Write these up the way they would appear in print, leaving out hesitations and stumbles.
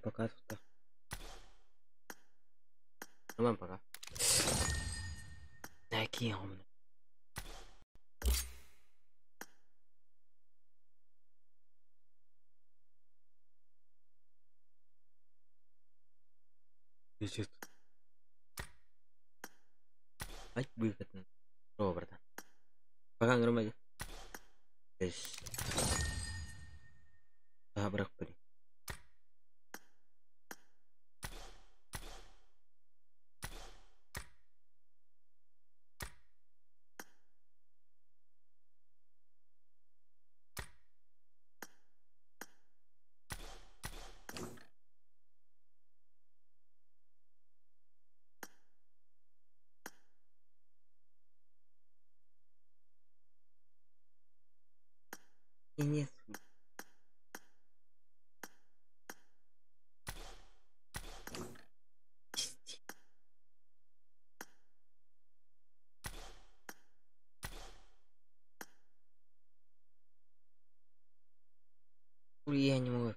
Пока тут. Нормально пока. Такие умные. Ай, выход. О, братан. Пока нормально. Бырах бери. Нет. Я не могу.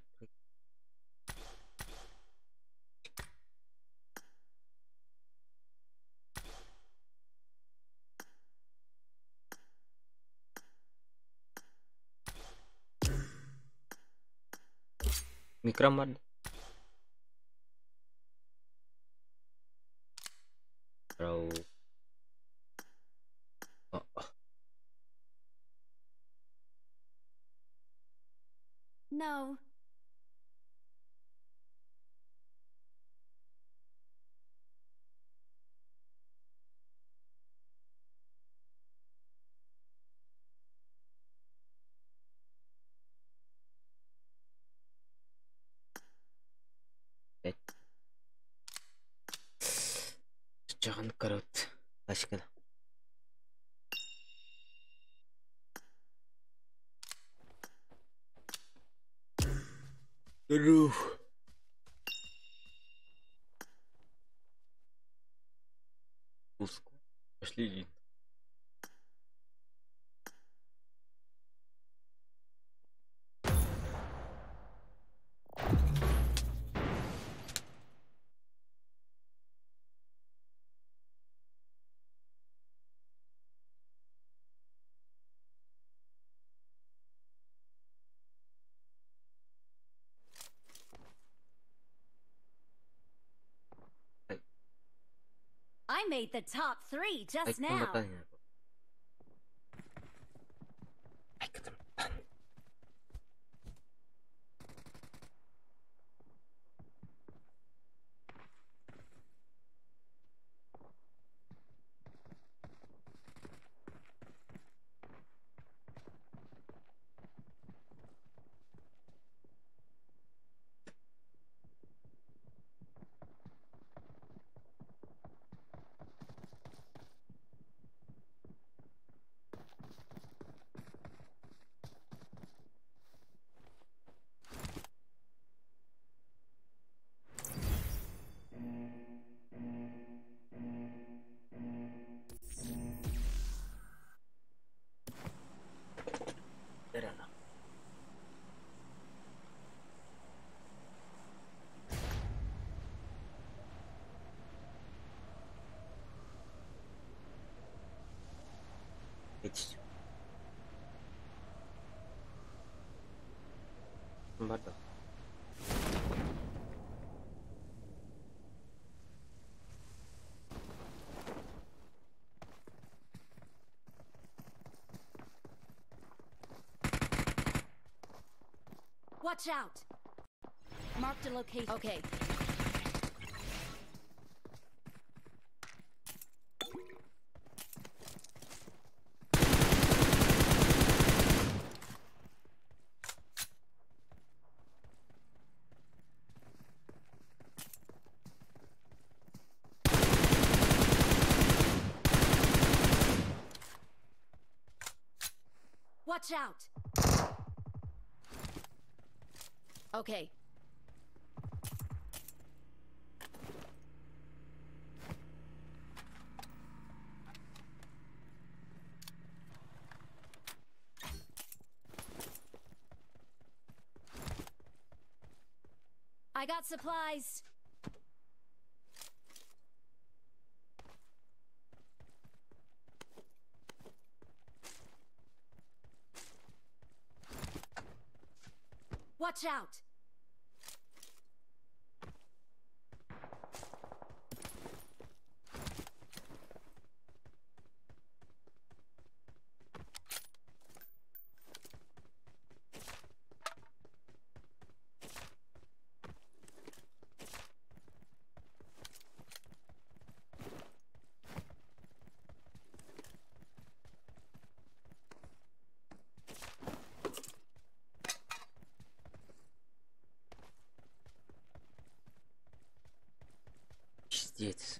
Микромад. Oh. No. Жахан карот. Ашкана. Руф. Пошли. I made the top 3 just now. Watch out! Marked a location. Okay. Watch out! Okay. I got supplies. Watch out! Пиздец.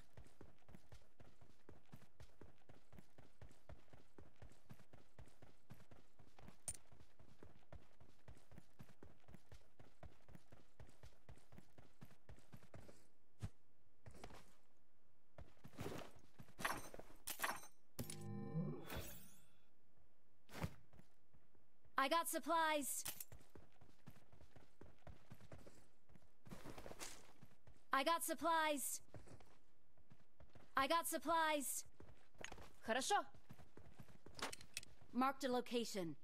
I got supplies. I got supplies. I got supplies. Хорошо. Marked a location.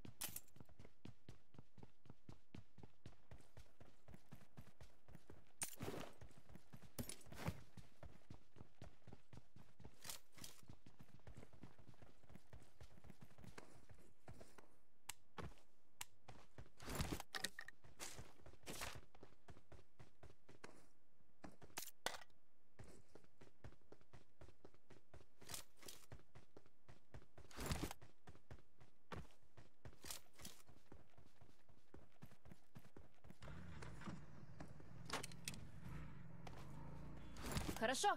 Хорошо.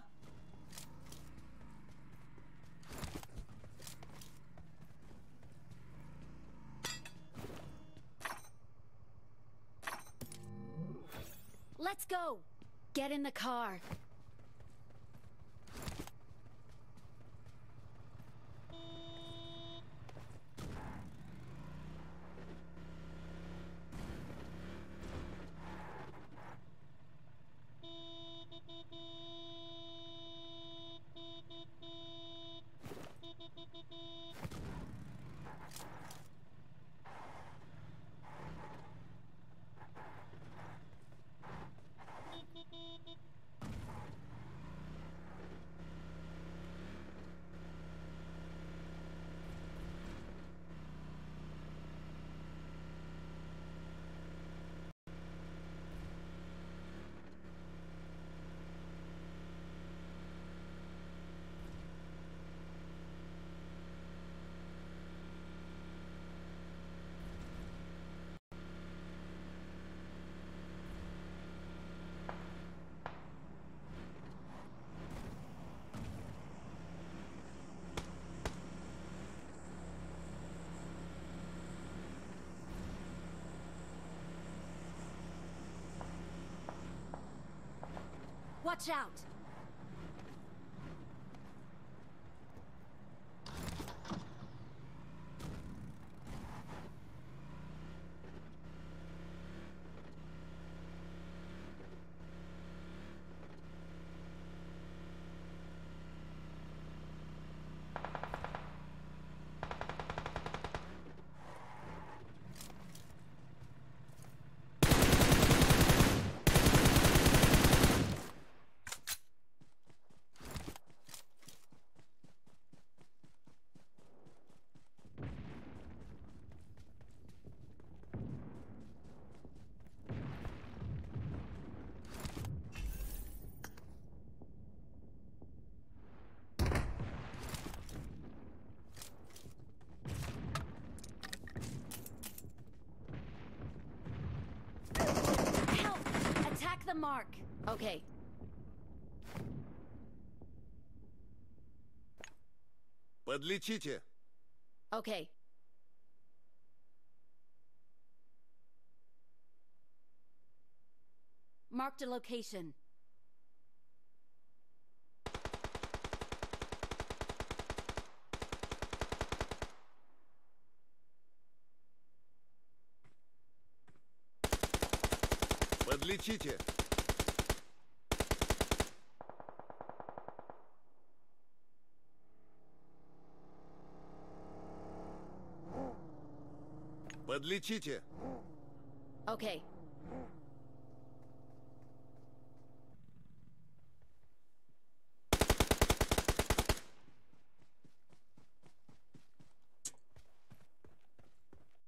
Let's go. Get in the car. Watch out! The mark. Okay. Подлечите. Okay. Marked a location. Подлечите. Подлечите. Okay.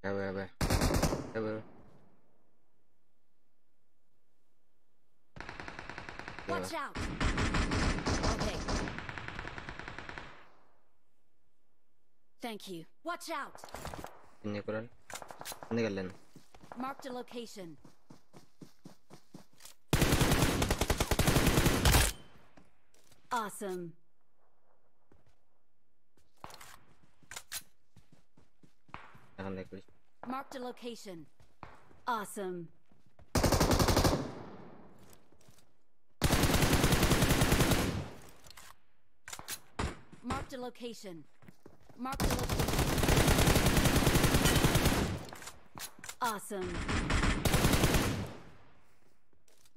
Бля, бля, бля. Бля, Watch out. Okay. Thank you. Watch out. Инне көрөр. Инне кэллэн. Marked a location. Awesome. Marked a location. Awesome. Marked a location. Marked a location. Awesome.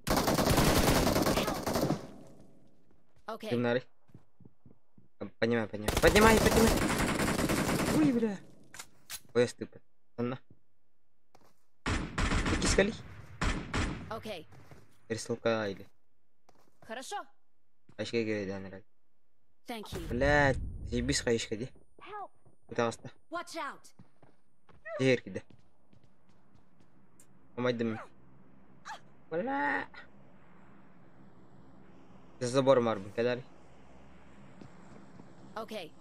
Help! Okay. Кимнары? Поднимай, поднимай. Поднимай, поднимай. Ой, бля. Ой, стыпа. Анна. Иккис Okay. Пересылка или. Хорошо. Ашка кириэдээн Thank you. Блядь, заебись хаишка дии. Help! Пытаҕаста. Watch out! Дьиэр киирдэ. Умайдым. Бля. За забором арбын, кэлээр. Okay.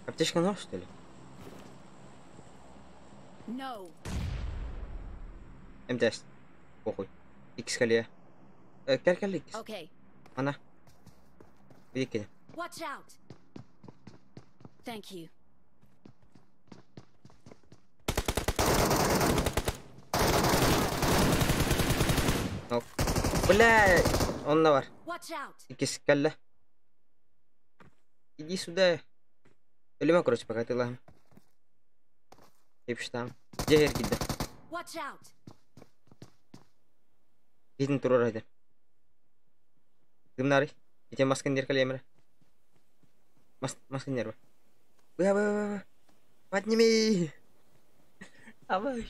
Аптечка нож, что ли? No. МТС. Похуй. Иккис кэлиэ. Кэл кэл иккис. Okay. Ана. Викини. Watch out! Thank you. Нок. Бля, онно баар. Watch out! Иккис кэллэ. Иди сюда. Өлүмэ, короче, пока ты лам. Там. Дьиэр киирдэ. Watch out! Киһитин туруор этэ. Гымнары. Ити маскын дер кэлиэмэрэ. Мас маскын дер. Бля, бля, бля, бля. Подними! Давай.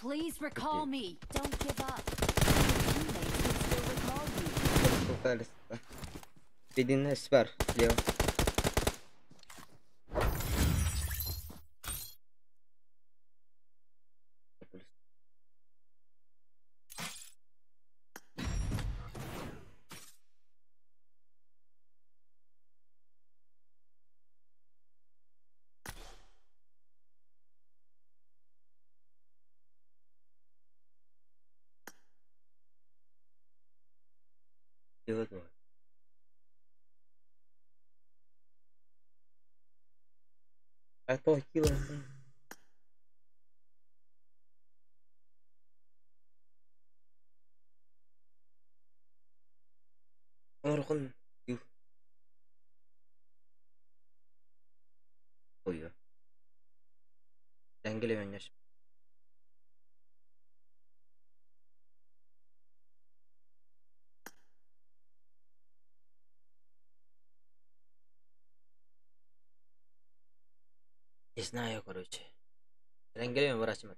Please recall me. Don't give up. Your teammates can still recall you. Впереди сверху, слева. Дело. А то хило. Орхон. Ой. Дәңгеле Не знаю, короче. Дәңгеле врачым.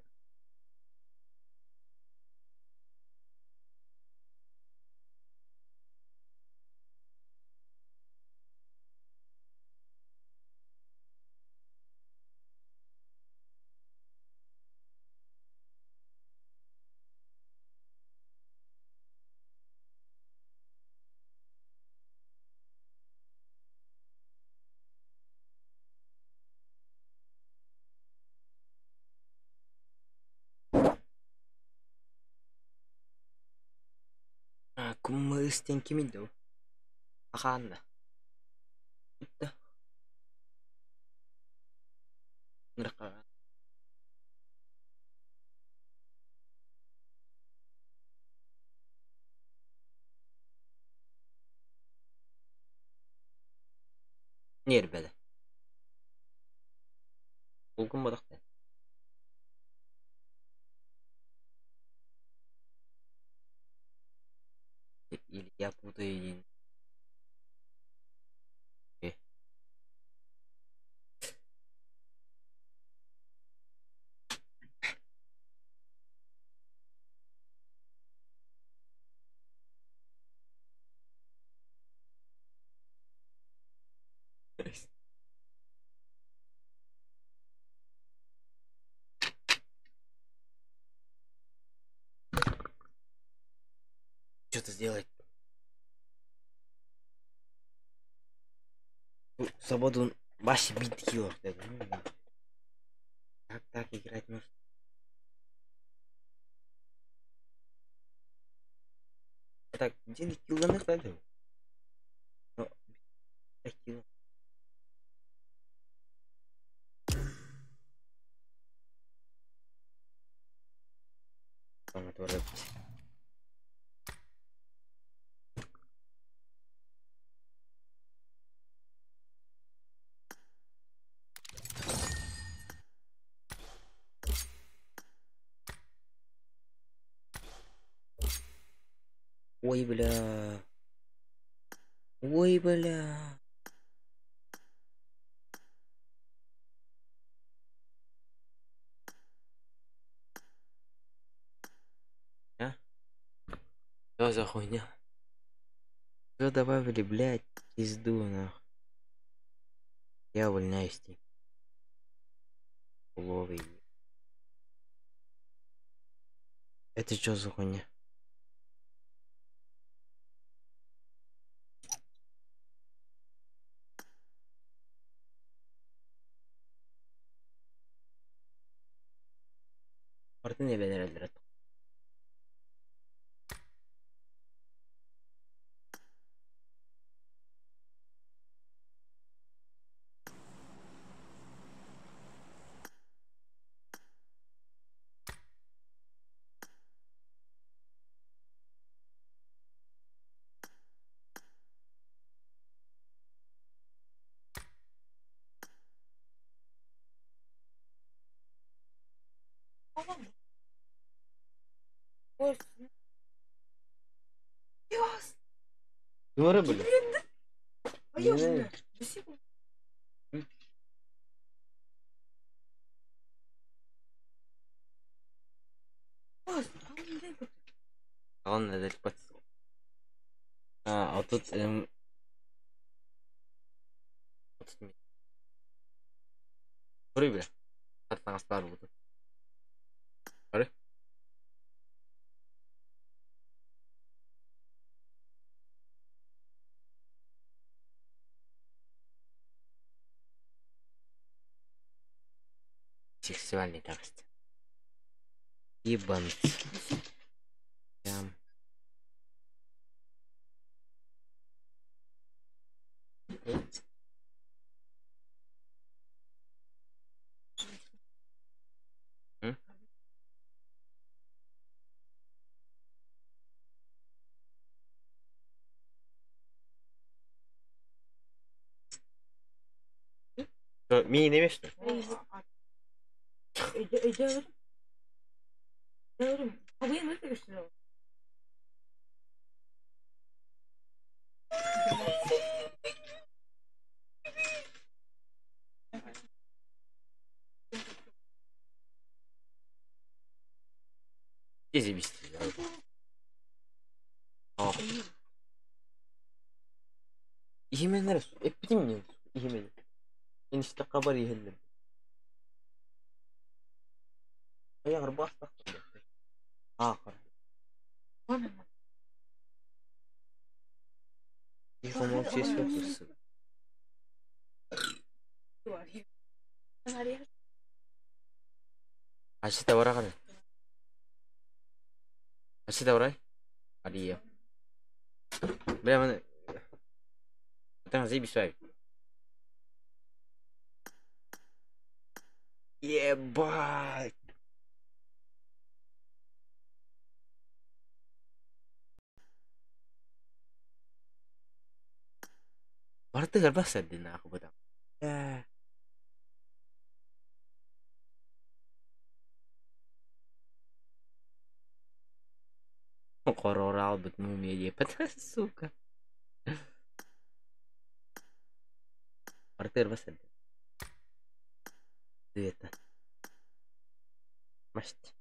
Кумыс кимин дуу? Ахаанна. Итта. Нырqa. Нербеде. Булгун бодохтой. Или я путаю. Что-то сделать. Свободу вообще бит кило. Как так играть можно? Так, где кило на? Ну, кило. Ой, бля. Ой, бля. А? Что за хуйня? Что добавили, блядь, пизду, нахуй. Я увольняюсь, тип. Уловый. Это что за хуйня? Мартын эбен. Doğru bile. Главное, А, а тут... Бля. Атаңастар буду. Бары. Сексуальный текст. Ебанцы. Прям. Ми не мешно. Именно, именно. Инстакабар иһиллим. Аяғыр бастақ. Ақыр. Асита барағаны. Асита барай? Алия. Бля, маны... Там заебись. Ебать! Барты басады нахуй там. Да. Хоррор албыт мумия епет, сука. Барты басады. Это. Масть.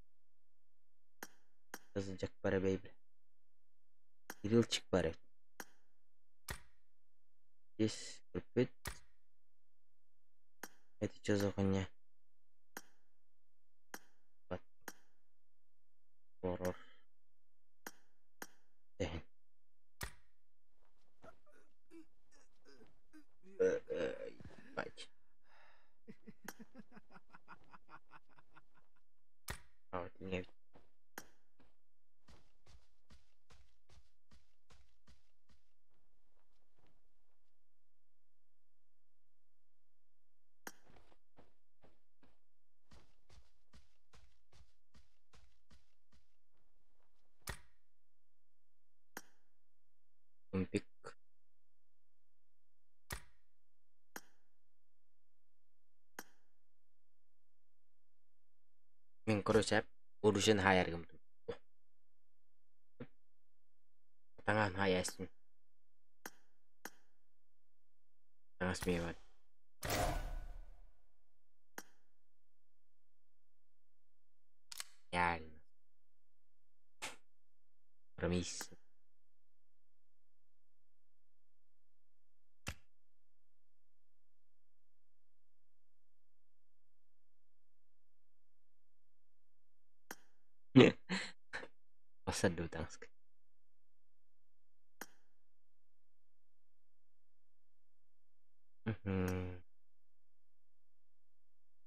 Жазылжак бара бейбі. Кириллчик бар. Здесь купить. Это что за хуйня? Вот. Хоррор. Мин короче оружие хаайаргым. Таҥаһын хаайаастын. Таҥас миэбэр. Реально. Промисс. Посаду таҥаска.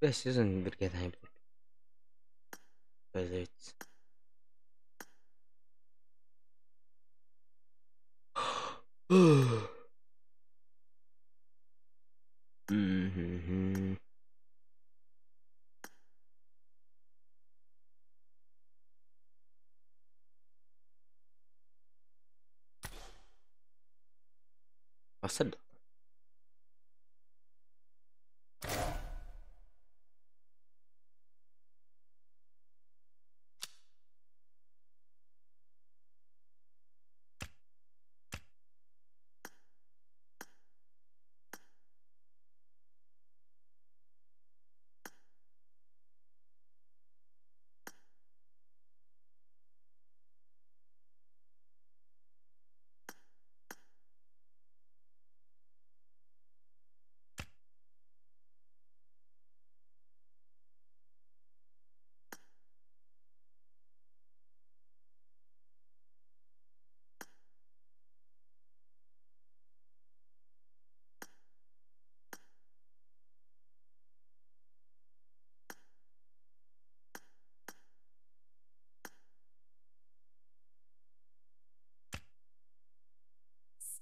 Бэс сезон бирге Появится. Мгм. Посаду.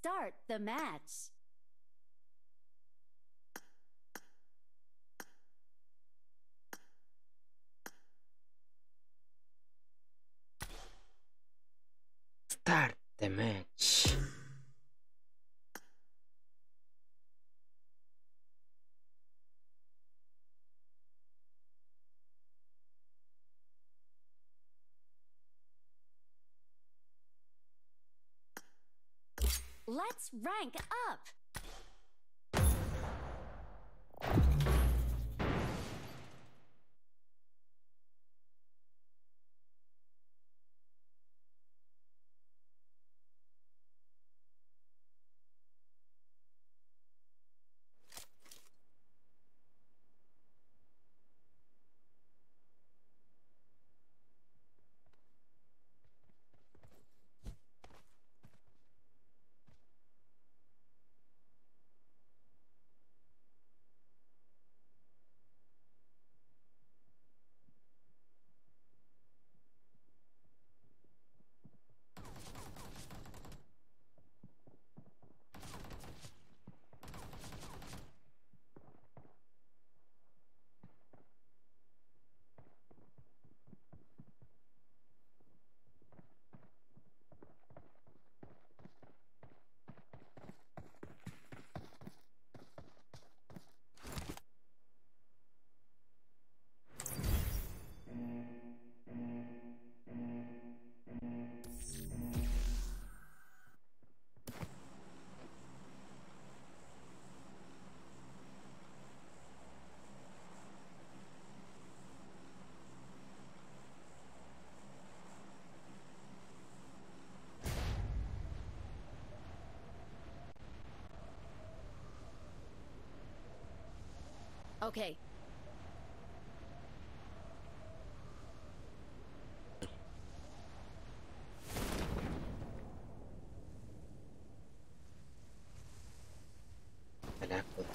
Start the match. Start the match. Let's rank up. Okay. Поляков.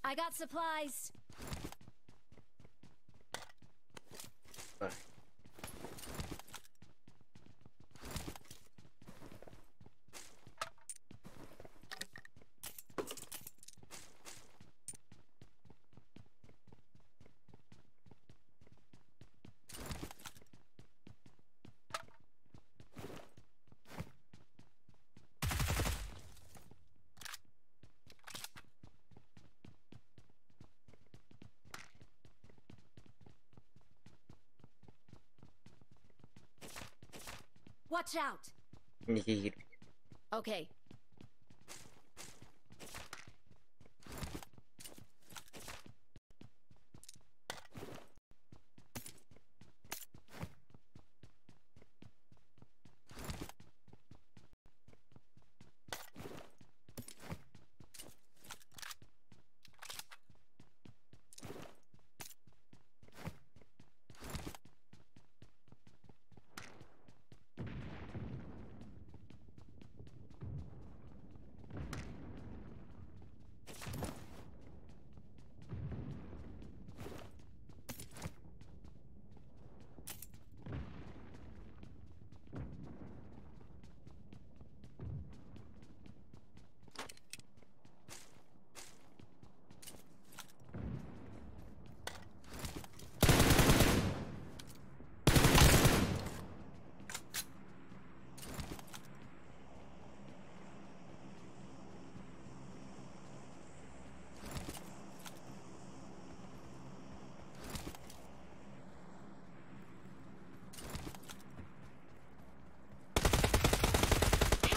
I got supplies. Bye. Watch out! Инники киирбит. Okay.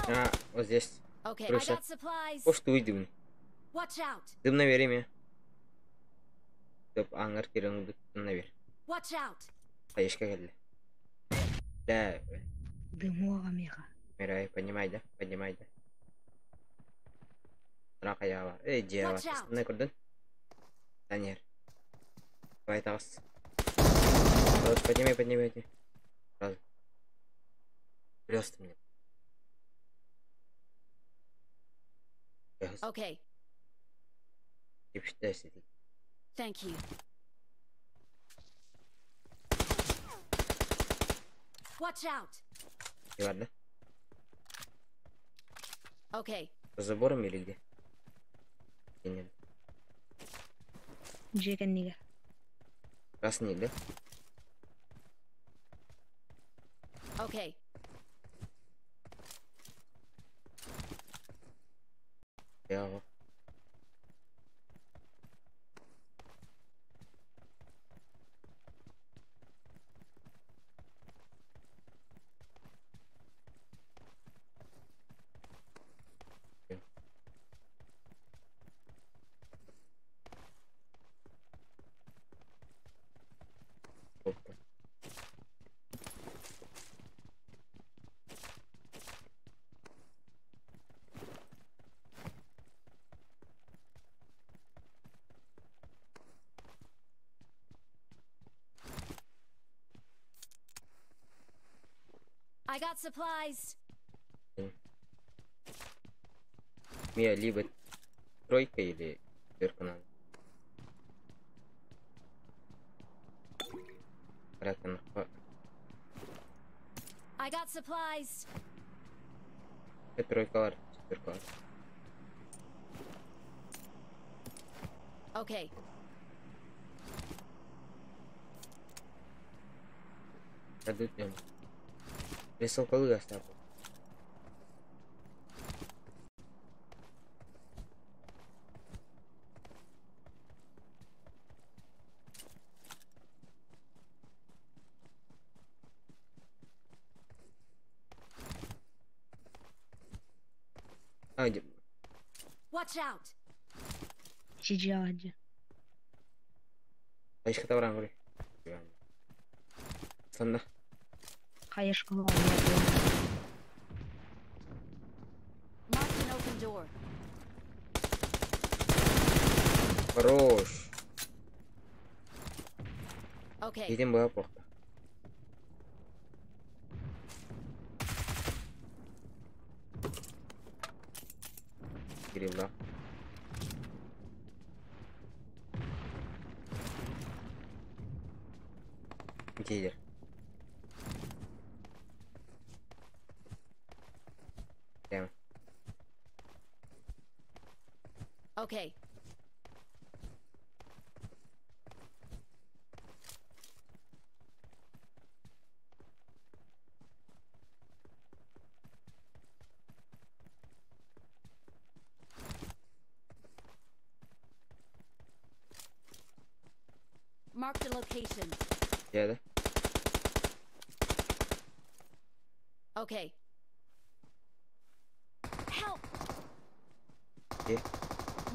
А, вот здесь. Okay, I Крыша. got supplies. О, что выйдем. Watch out! Дым наверх ими. Топ, ангар кирен дым наверх. Watch out! Хаешка кэллэ. Да, Дымоға меха. Мирай, поднимай, да, поднимай, да. Рака Эй, дьиэҕэ. Watch out. Астына көрдүн? Танер. Давай, таҕыс. Вот, поднимай, поднимай, поднимай. Сразу. Просто мне. Okay, Кипште сидит. thank you. Watch out! Ладно. Okay, За забором или где? Или нет? Дьиэ кэннигэр. Красный, да? okay. Я Опа. I got supplies. Мне либо тройка или четверка надо. Рака I got supplies. Тройка бар, четверка бар. Okay, Дадут мне. Рисовкалы оставлю. А, где? watch out! Сидела дьиэ. Айшка тавран говори. Сонно. Хаешка Marked an open door. Хорош. Okay, Едем было плохо. Кирилл, да. Где Прямо. okay. Marked a location. Где, да? Okay. Help! Где?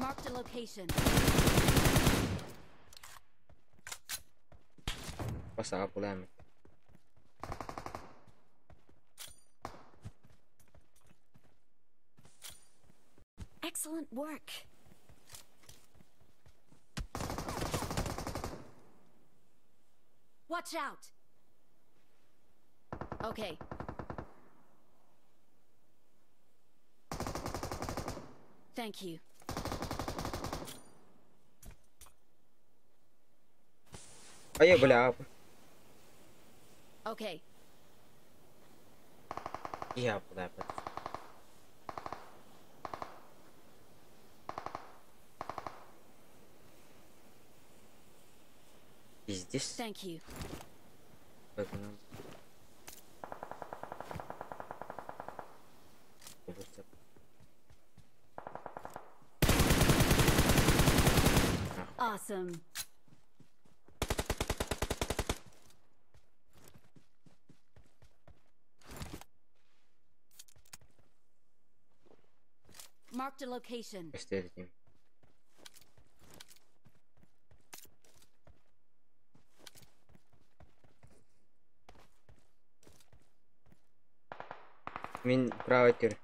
Marked a location. Басаға. Excellent work. Watch out! Okay. Thank you. А я, бля. Okay. Я, бля. Пиздец. Thank you. Погнал. Awesome. Marked a location. Göstereyim. Мин правый тир.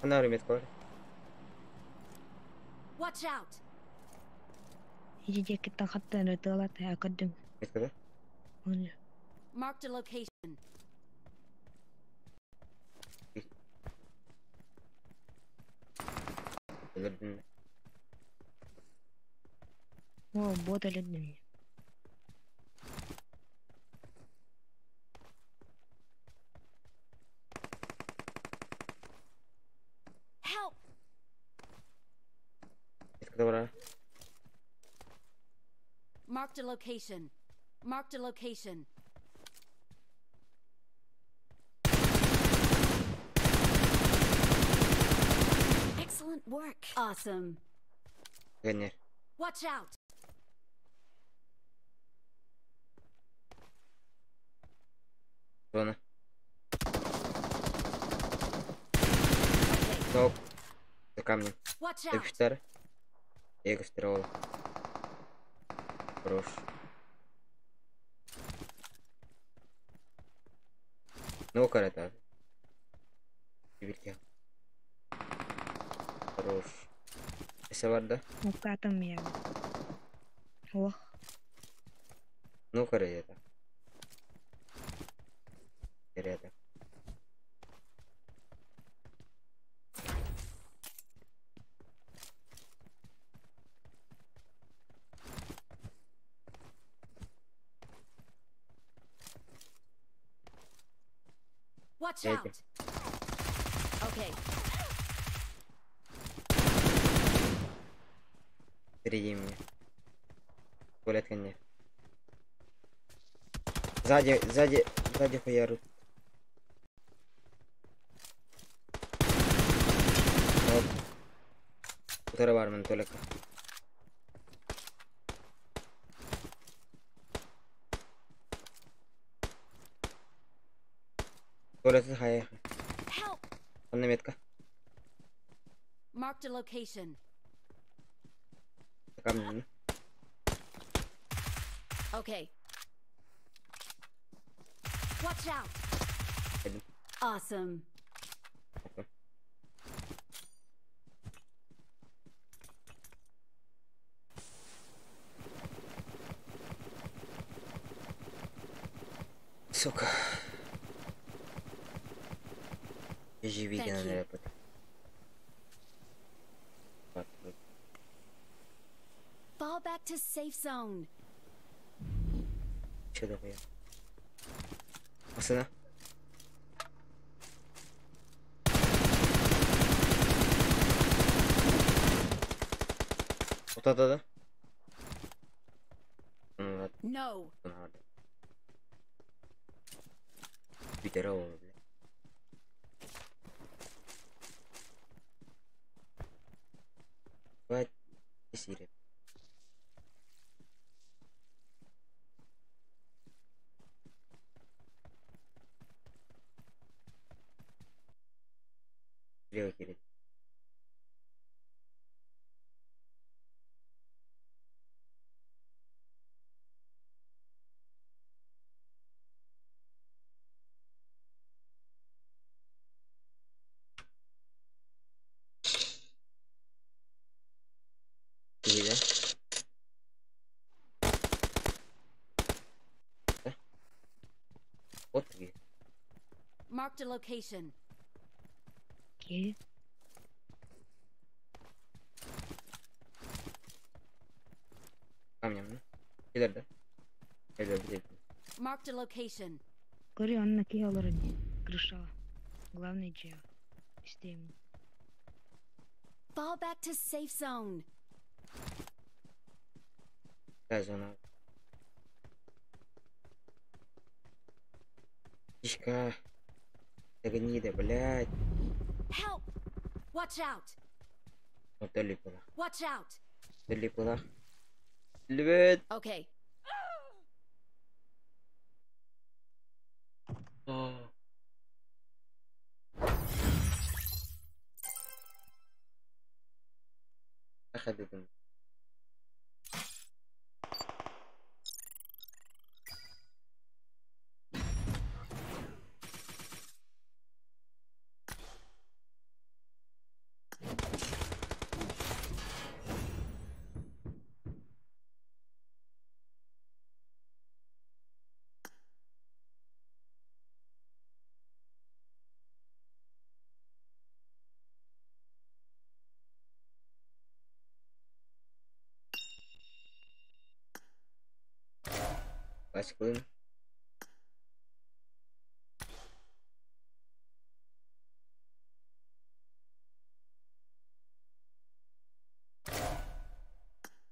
Она метка. Watch out. Иди киттан хаттан рытылат акадым. Метка да? Marked a location. О, бота людьми. Help! Добра. Marked a location. Marked a location. Excellent work. Awesome. Гонер. Watch out. Зона. Стоп. За камнем. Watch out. Офицер. Я гастрол. Хорош. Ну, карата. Теперь Хорош. Эсэ бар да? Укатым я. Ох. Ну, карата. Карата. Watch Эти. out. Okay. Впереди меня. Туалет коня. Сзади, сзади, сзади хуярут. Вот. Который бармен только. Туалет хая. Help! Одна метка. Marked a location. Камень. Okay. Watch out. Один. Awesome. Okay. Сука. Живи Thank you. Fall back to safe zone. Че дохуя? Машина. Вот это да? Ну ладно. No. Бүтэрэ ол, бля. Бать, сире. Слева кирит. Киһи да? Вот киһи. Marked a location. Киһи. Камнем, Кэлэр да? Кэлэр билэр. Marked a location. Көрү онно киһи олорор дии. Крышаҕа. Главный дьиэҕэ. Истиэм. Fall back to safe zone. Да, зона. Тишка. Да гнида, блядь. Help! Watch out! Вот липла. Watch out! Липла. Лебед. Okay. О. Ахадытым. Васьклын.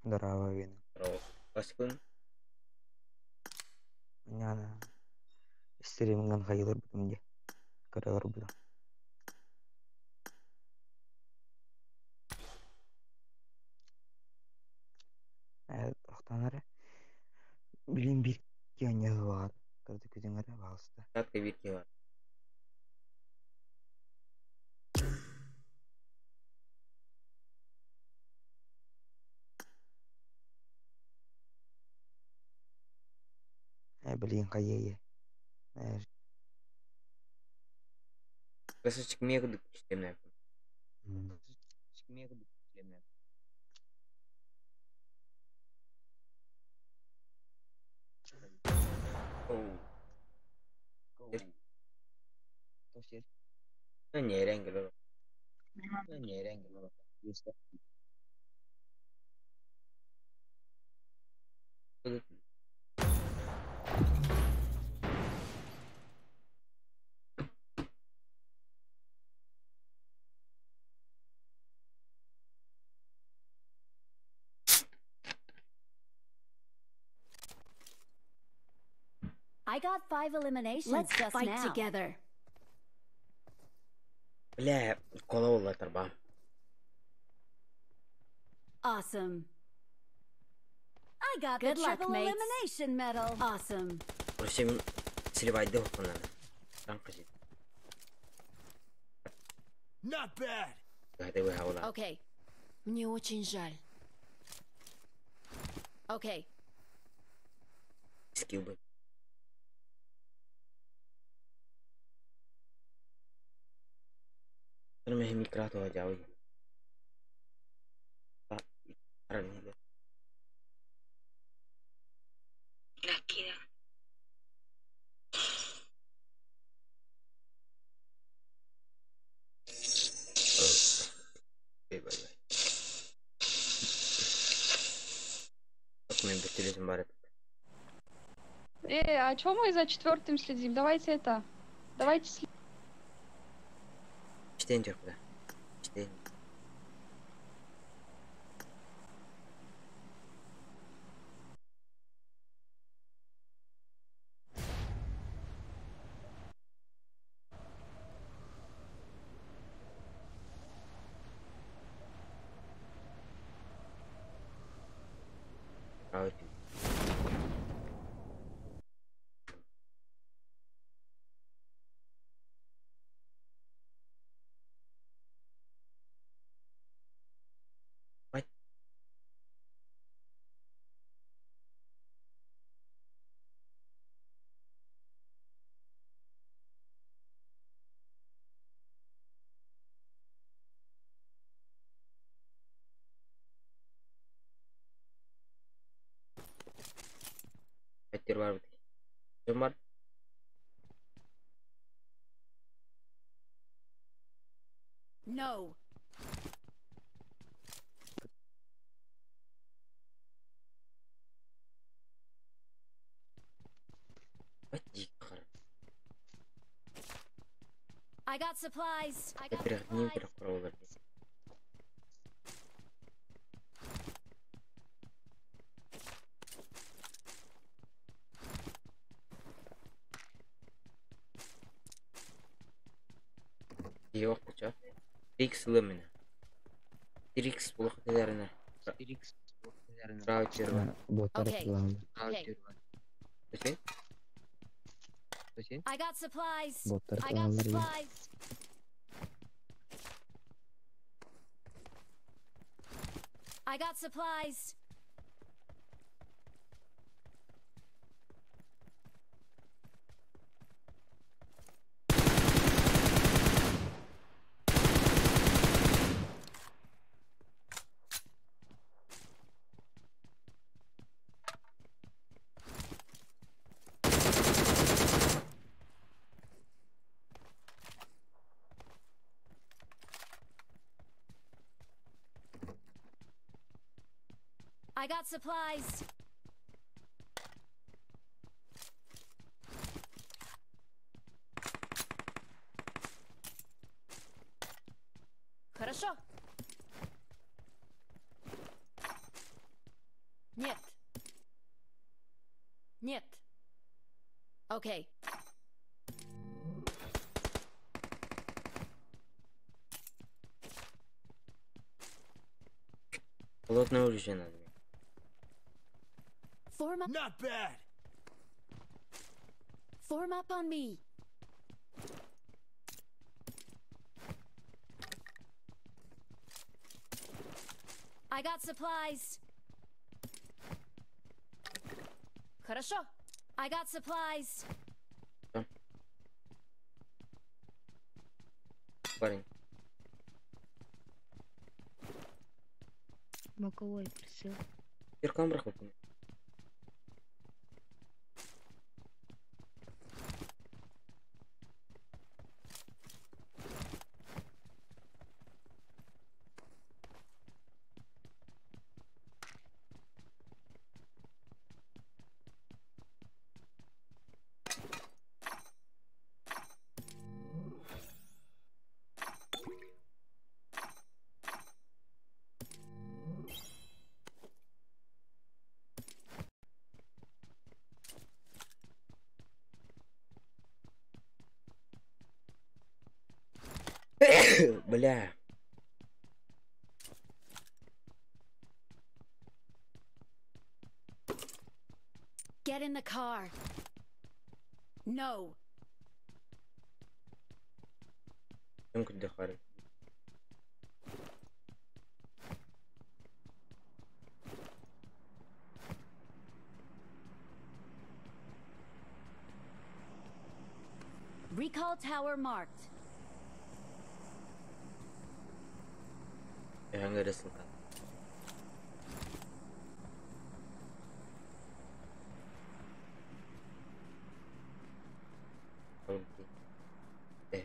Здорово, Вина. Здорово. Васьклын. Няна. Стримган хайылыр бутум де. Көрөлөр бутум. Тохтанары. Билин бир кионе бар. Көрдү күдүңөрө балыста. Кратко бир бар. Билин хайы. Красавчик мега күчтемнәр. Оу. Нереңгел. Нереңгел. I got 5 eliminations Let's just fight now. together. Бля, кола олла тарба. Awesome. I got Good the luck, triple mates. elimination medal. Awesome. Короче, мин сливайды окунан. Танкы Not bad. Гады вы хаула. Okay. Мне очень жаль. Okay. Скилл бы. मैं मिक्रा तो आ जाओ А чё мы за четвертым следим? Давайте это. Давайте следим. Чтень куда? Чтень. Хайдыр бар бит. Дьон бар. No. Бат I got supplies. I got Во-первых, не supplies. прокурор. Yok чё? Трикс лымина. Трикс плохо. Раутер. Боттар Окей. кылаан. Okay. Зачем? I got supplies. Боттар I got кылааннар дии. supplies. I got supplies. I got supplies. Хорошо. Нет. Нет. Окей. Холодное оружие надо. Form up. Not bad. Form up on me. I got supplies. Хорошо. I got supplies. Парень. Боковой прицел. Зеркалом проходит. Бля. Get in the car. No. Мمكن تدخل. Recall tower marked. Ya nggak ada ссылка. Oke. Eh.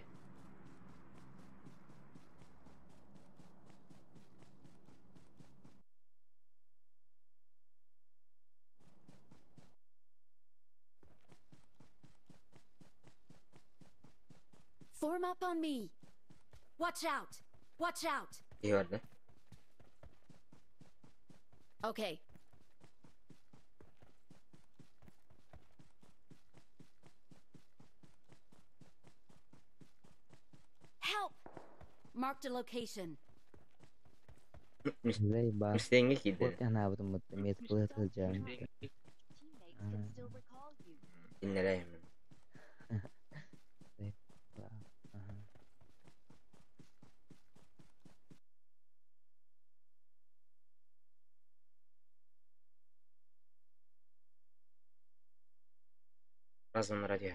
Form up on me. Watch out. Watch out. Iya ada. Okay. Help! Marked a location. Заебал. Мистенге киди. Вот она вот вот метку сылдьан. Teammates can still recall you. Иннелейм. Ага. Разом радио.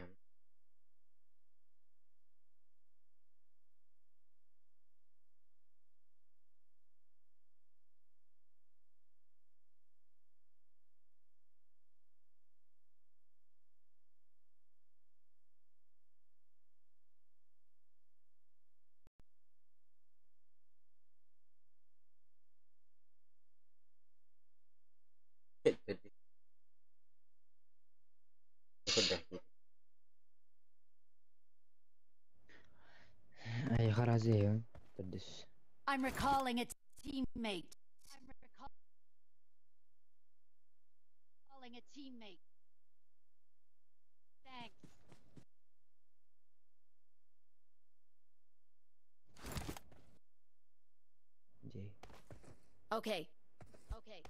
Куда? Ай харазы төрдүс. I'm recalling a teammate. I'm recalling a teammate. Thanks. Дьэ. Okay. Okay.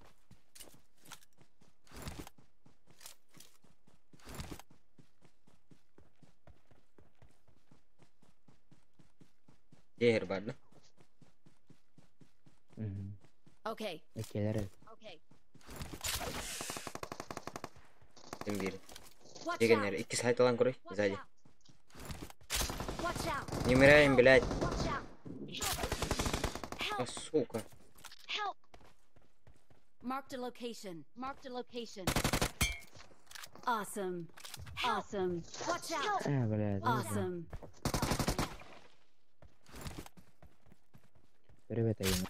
Дьиэ бар да? Okay. Эккелер. Okay. Ким биир. Watch Дегеннер out. икки сайт алан көрүй Watch сзади. out. Watch out. Не умираем, блядь. Watch out. А, Help. сука. Help. Marked a location. Marked a location. Awesome. Awesome. Watch out. Э, блядь. Awesome. Привет, айым.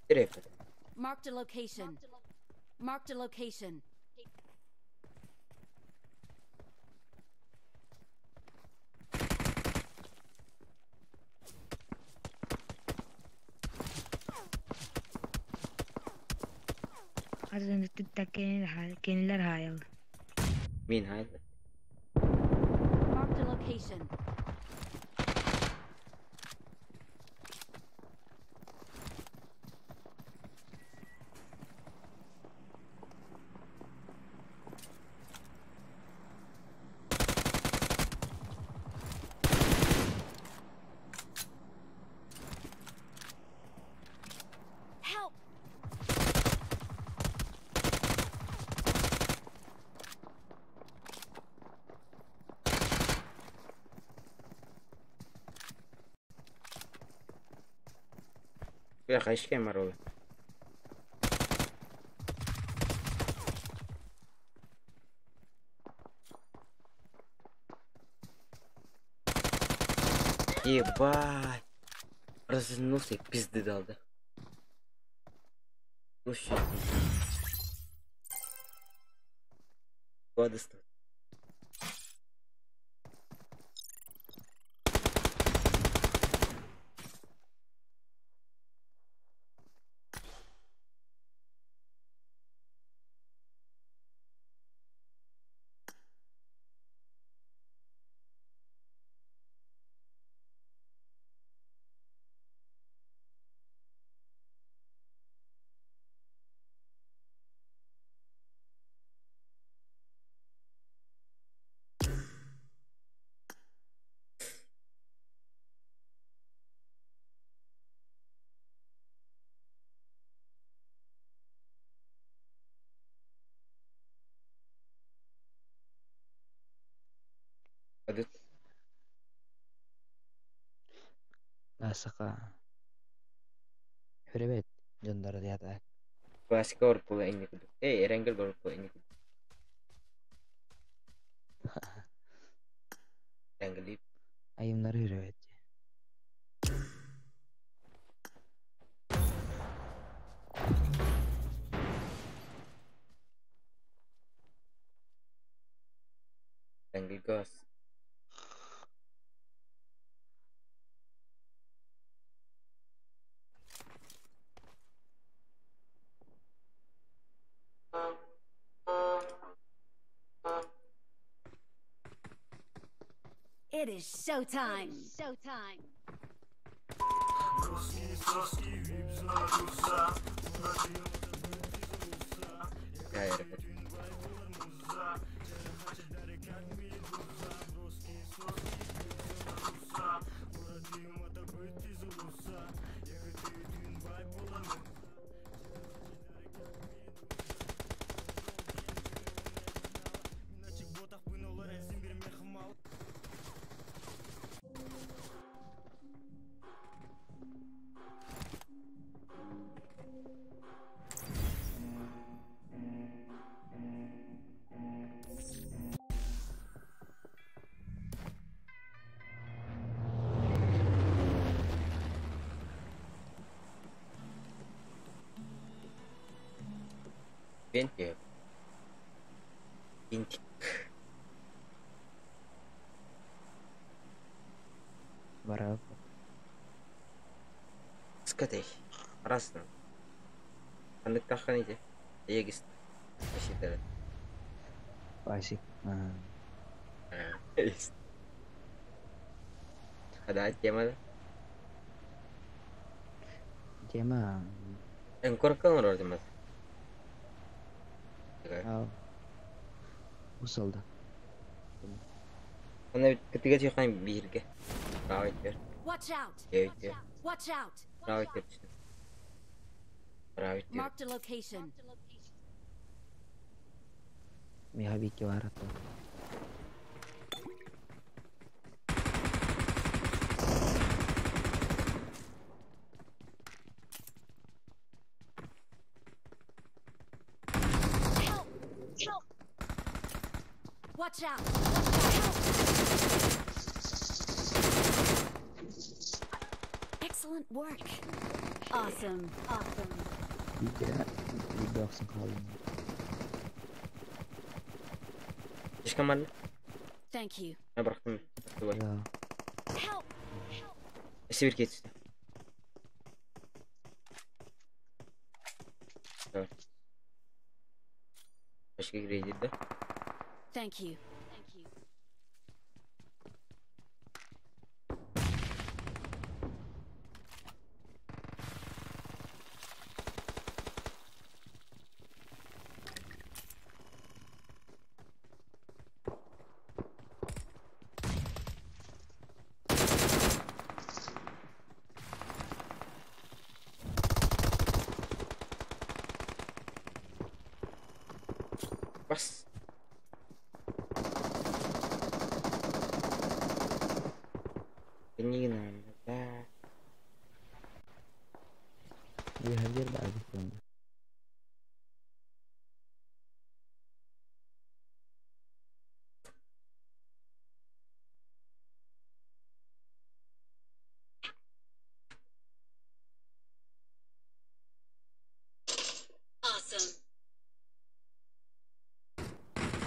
Привет. Marked a location. Marked a location. Хазын кинилер хайл. Мин хайда. Marked a location. Help! Бля, хайшке маролы. Ебать. Развернулся и пизды дал, да? Ну щас. Ладно, стой. Пойдут. Асака. Привет, дьоннор диата. Классика орпула инник. Эй, Эренгел орпула инник. Эренгел. Айымнары үрөбөт. Эренгел газ. It is showtime. Showtime. Я Эренгел. Пенки. Винтик. Барап. Скатай. Раз. Ханнык таххан ити. Егист. Поситары. Пасик. Хада тема. Тема. Энкорка оҥорор темат. Усалда. Аны кытыга тихан биирге. Правый. Watch out! Девять. Watch out! Правый. Правый. Marked a location. Миха бики варата. Help! Help! Watch out! Watch out! Excellent work. Awesome. Awesome. Биге биге охсон хаалым. Слишком мало. Thank you. Я бырахтым. Да. Help! Сибирь кетсін. Давай. Башка кредит, да? Thank you. Thank you. Бас. Не надо, да. Бихавир да бихавир. Awesome.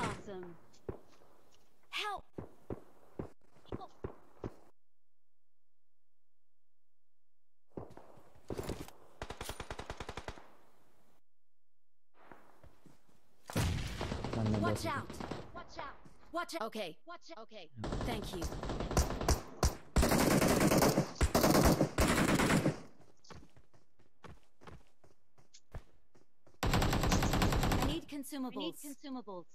Awesome. Help! Help! Манна Watch босс. out! Watch out! Watch out! Okay. Watch out. Okay. Thank you. I need consumables. I need consumables.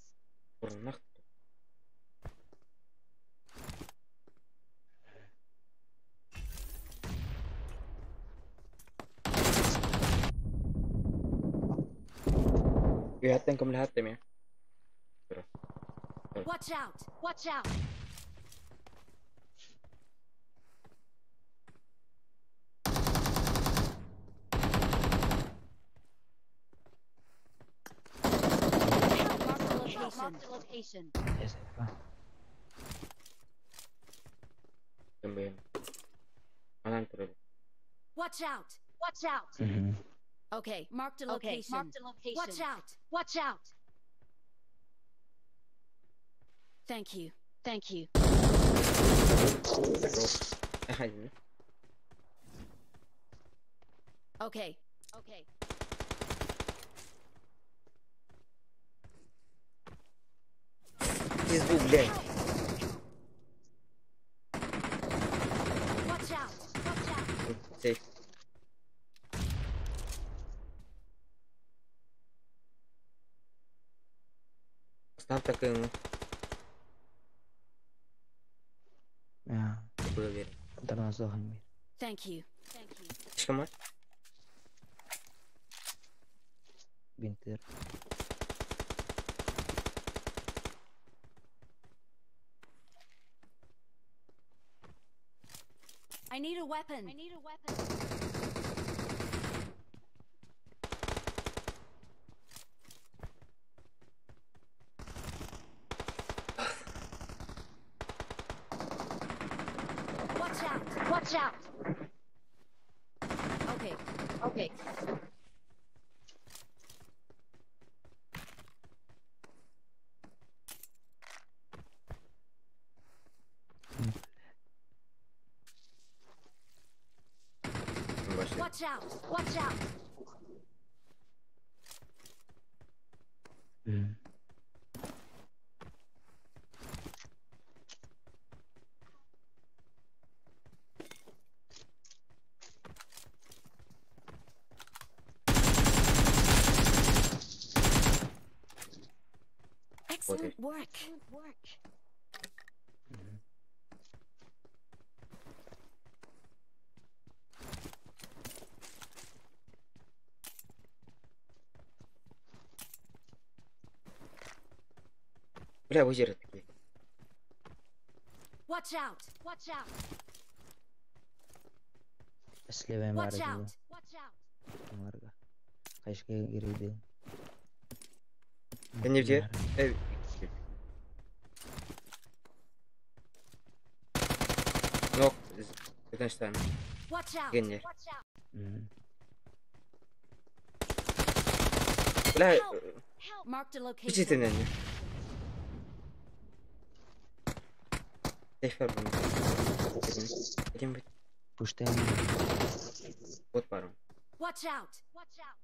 Бурнах. Ihatin lahat eh. Watch out! Watch out! Help! Mark the location. Mark the location. Yes. Watch out! Watch out! Okay, mark the location. Mark the location. Watch out! Watch out! Thank you. Thank you. Okay. Okay. Пизду, блядь. Watch out! Watch out! Сейф. Став таким. Thank you. Thank you. Слишком Бинтер. I need a weapon. I need a weapon. Watch out! Watch out! Okay. Okay. Watch out! Watch out! Excellent work. Бля, озеро такие. Watch out! Watch out! Слева Watch бар out! Watch out! Марга. Кайшка кирди. Не где? Нок, Wittgenstein. Watch out! Генер. Watch out! Бля, Help! Marked a location. Бичитин энни. Сейф бар бұны. Один бит. Пуштайм. Вот барым. Watch out! Watch out!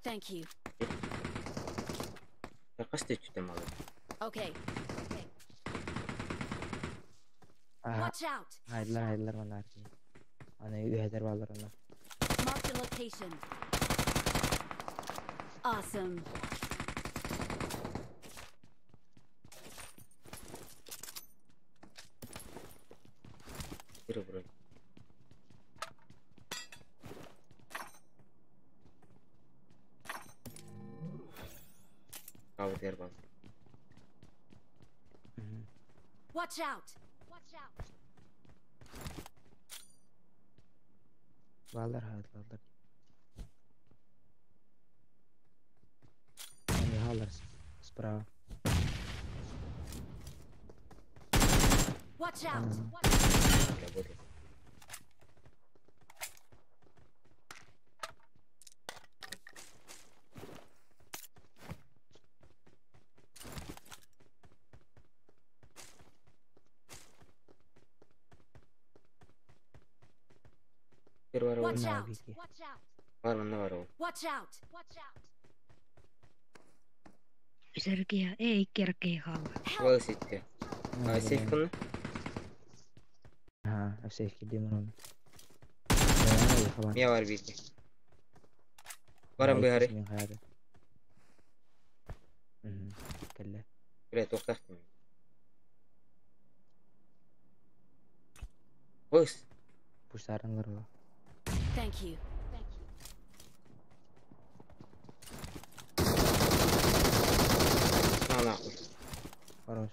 Thank you. Қасты түтем алып. Okay. Watch out! Hayırlar hayırlar bana harcayın. Ana üyeder ballar ona. Marked a location. Awesome. Yürü buraya. Кабыт ер бал. Watch out! Watch out! Ballar hayır ballar. Они халлар справа. Watch out! Watch out! Бля, вот это. Bir var Watch oğlum. out! Вики. Watch out! Var mı ne var oğlum? Watch out! Watch out! Сергей, эй, Киркей хала. Вал сетте. А сейф кını? Ha, сейф кирди onu. Miye var bir iki. Varım bir hari. Кэллэ. Бля, тоқтақтым. Бос. Пуштарын бар. Thank you. Thank you. На нахуй. Хорош.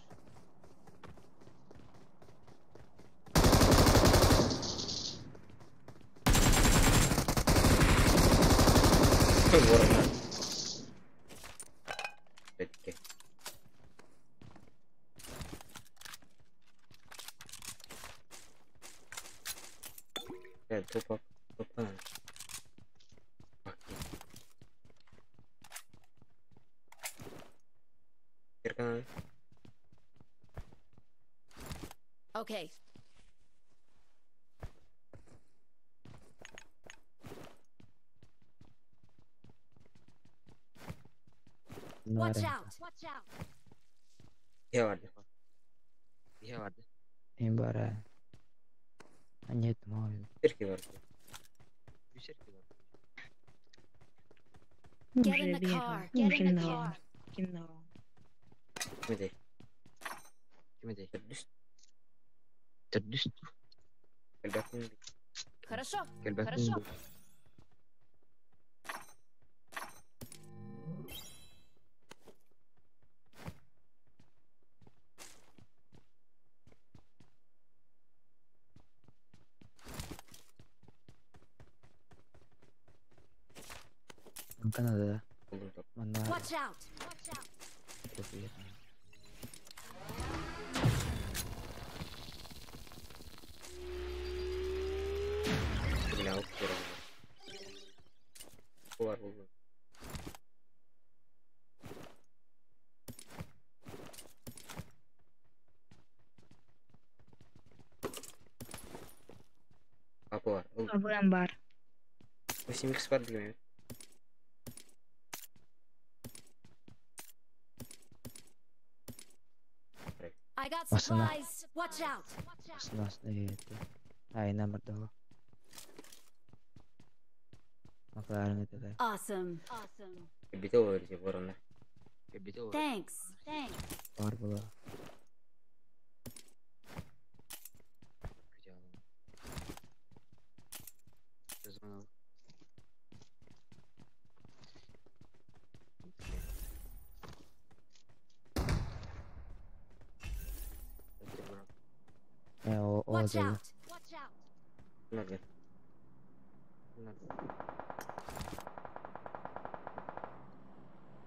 Ворона. Бетке. Бля, топа. Топа. Окей. Киркан. Okay. Watch out! Watch out! Ne vardı? Ne vardı? Им бара. А нет, мой. Сирки vardı. Bir sirki vardı. Get in Уже the car. бегал. Get in the Уже car. Кино. Kime değil? Kime değil? Düz. Düz. Gel bakayım. Хорошо. Gel bakayım. Хорошо. Канада. Buldum top. Манна. Watch out! Watch out! Бля, алып беремін. Var buldum. бар. АВМ бар. 8x бар деген. I got Машина. supplies. Watch out. Сносный это. Ай, номер дала. Макларен это да. Awesome. Awesome. Бите ол же ворона. Thanks. Thanks. Бар была. О, о, Watch да. out. Watch out. Nerede?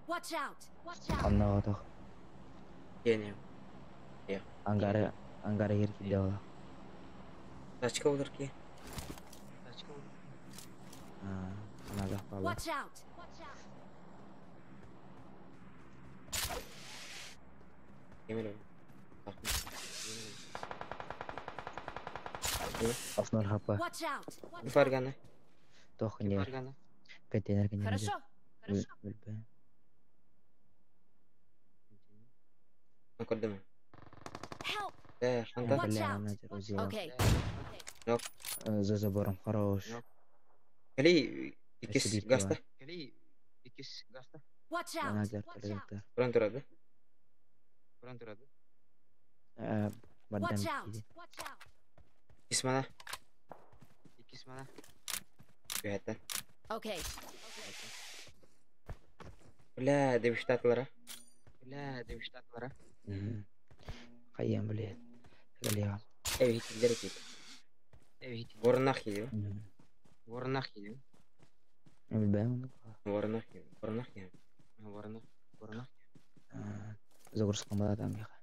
Watch out. Watch out. Анна отох. Gene. Ангары, ангары ерки дела. Тачка олар ки. А, она захпала. Watch out. Watch out. Кемер. Основной хапа. Watch out. Watch out. Фаргана. Тох не. Контейнер контейнер. Хорошо. Хорошо. Көрдүм. Help. Э, ханта. Watch Бля, out. она загрузила. Okay. За забором хорош. Кали икис Спасибо. гаста. Watch Она out. зер Watch out. Туран турады. Бардам Watch out. киди. Watch out. Исмана. Бәтә. Okay. Бля, деп штатлара. Кайян, блядь. Галия. Эв хитлер ки. Воронах ки. Билбэм. Воронах ки. Воронах ки. Загрузка была там еха.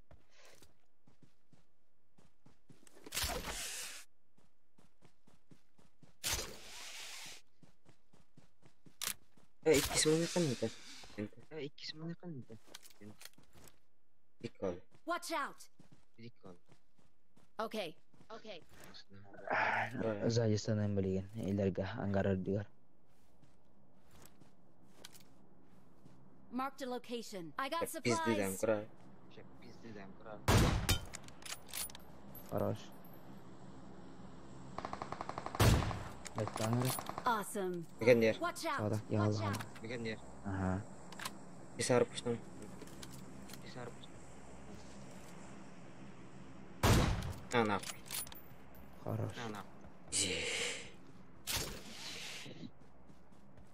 Э, икис маны канта. Иккал. Watch out. Okay. Okay. Сзади станем билген. Илерге ангар дигар. Marked a location. I got Пизды дам, supplies. кура. Хорош. Беттаңыр. Awesome. Бигендер. Watch out. Сада, Watch ялла. out. Ага. Исар пуштам. А, нахуй. Хорош.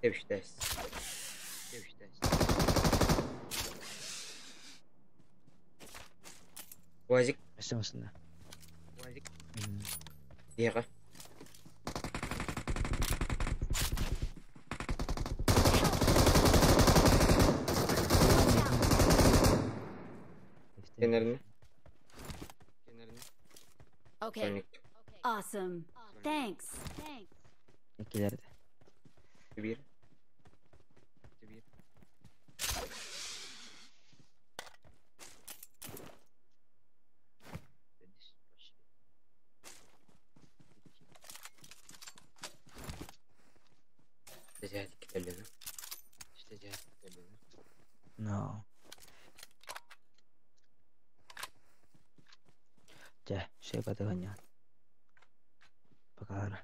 Деп штас. Уазик Өсөмсүн. Еға. Кенерine. Okay. Örnek. Awesome. Thanks. Thanks. Экилерде. Bir. No. Чэ, шепатыганьян. Пока.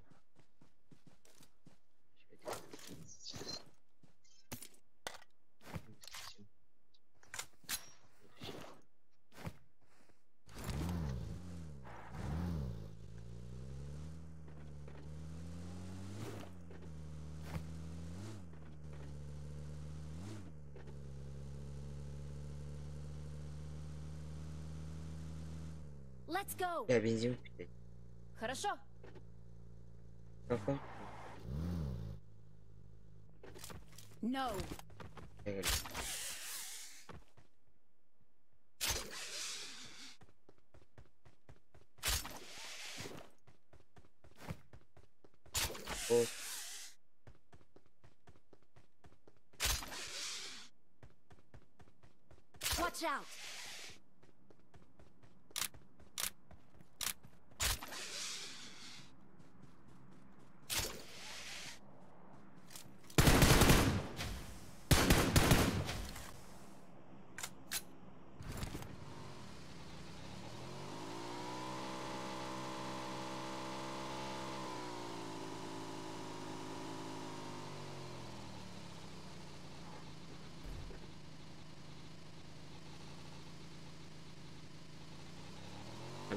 Let's go. Я бензин bitti. Хорошо. Kafa. No. Gel. O Watch out.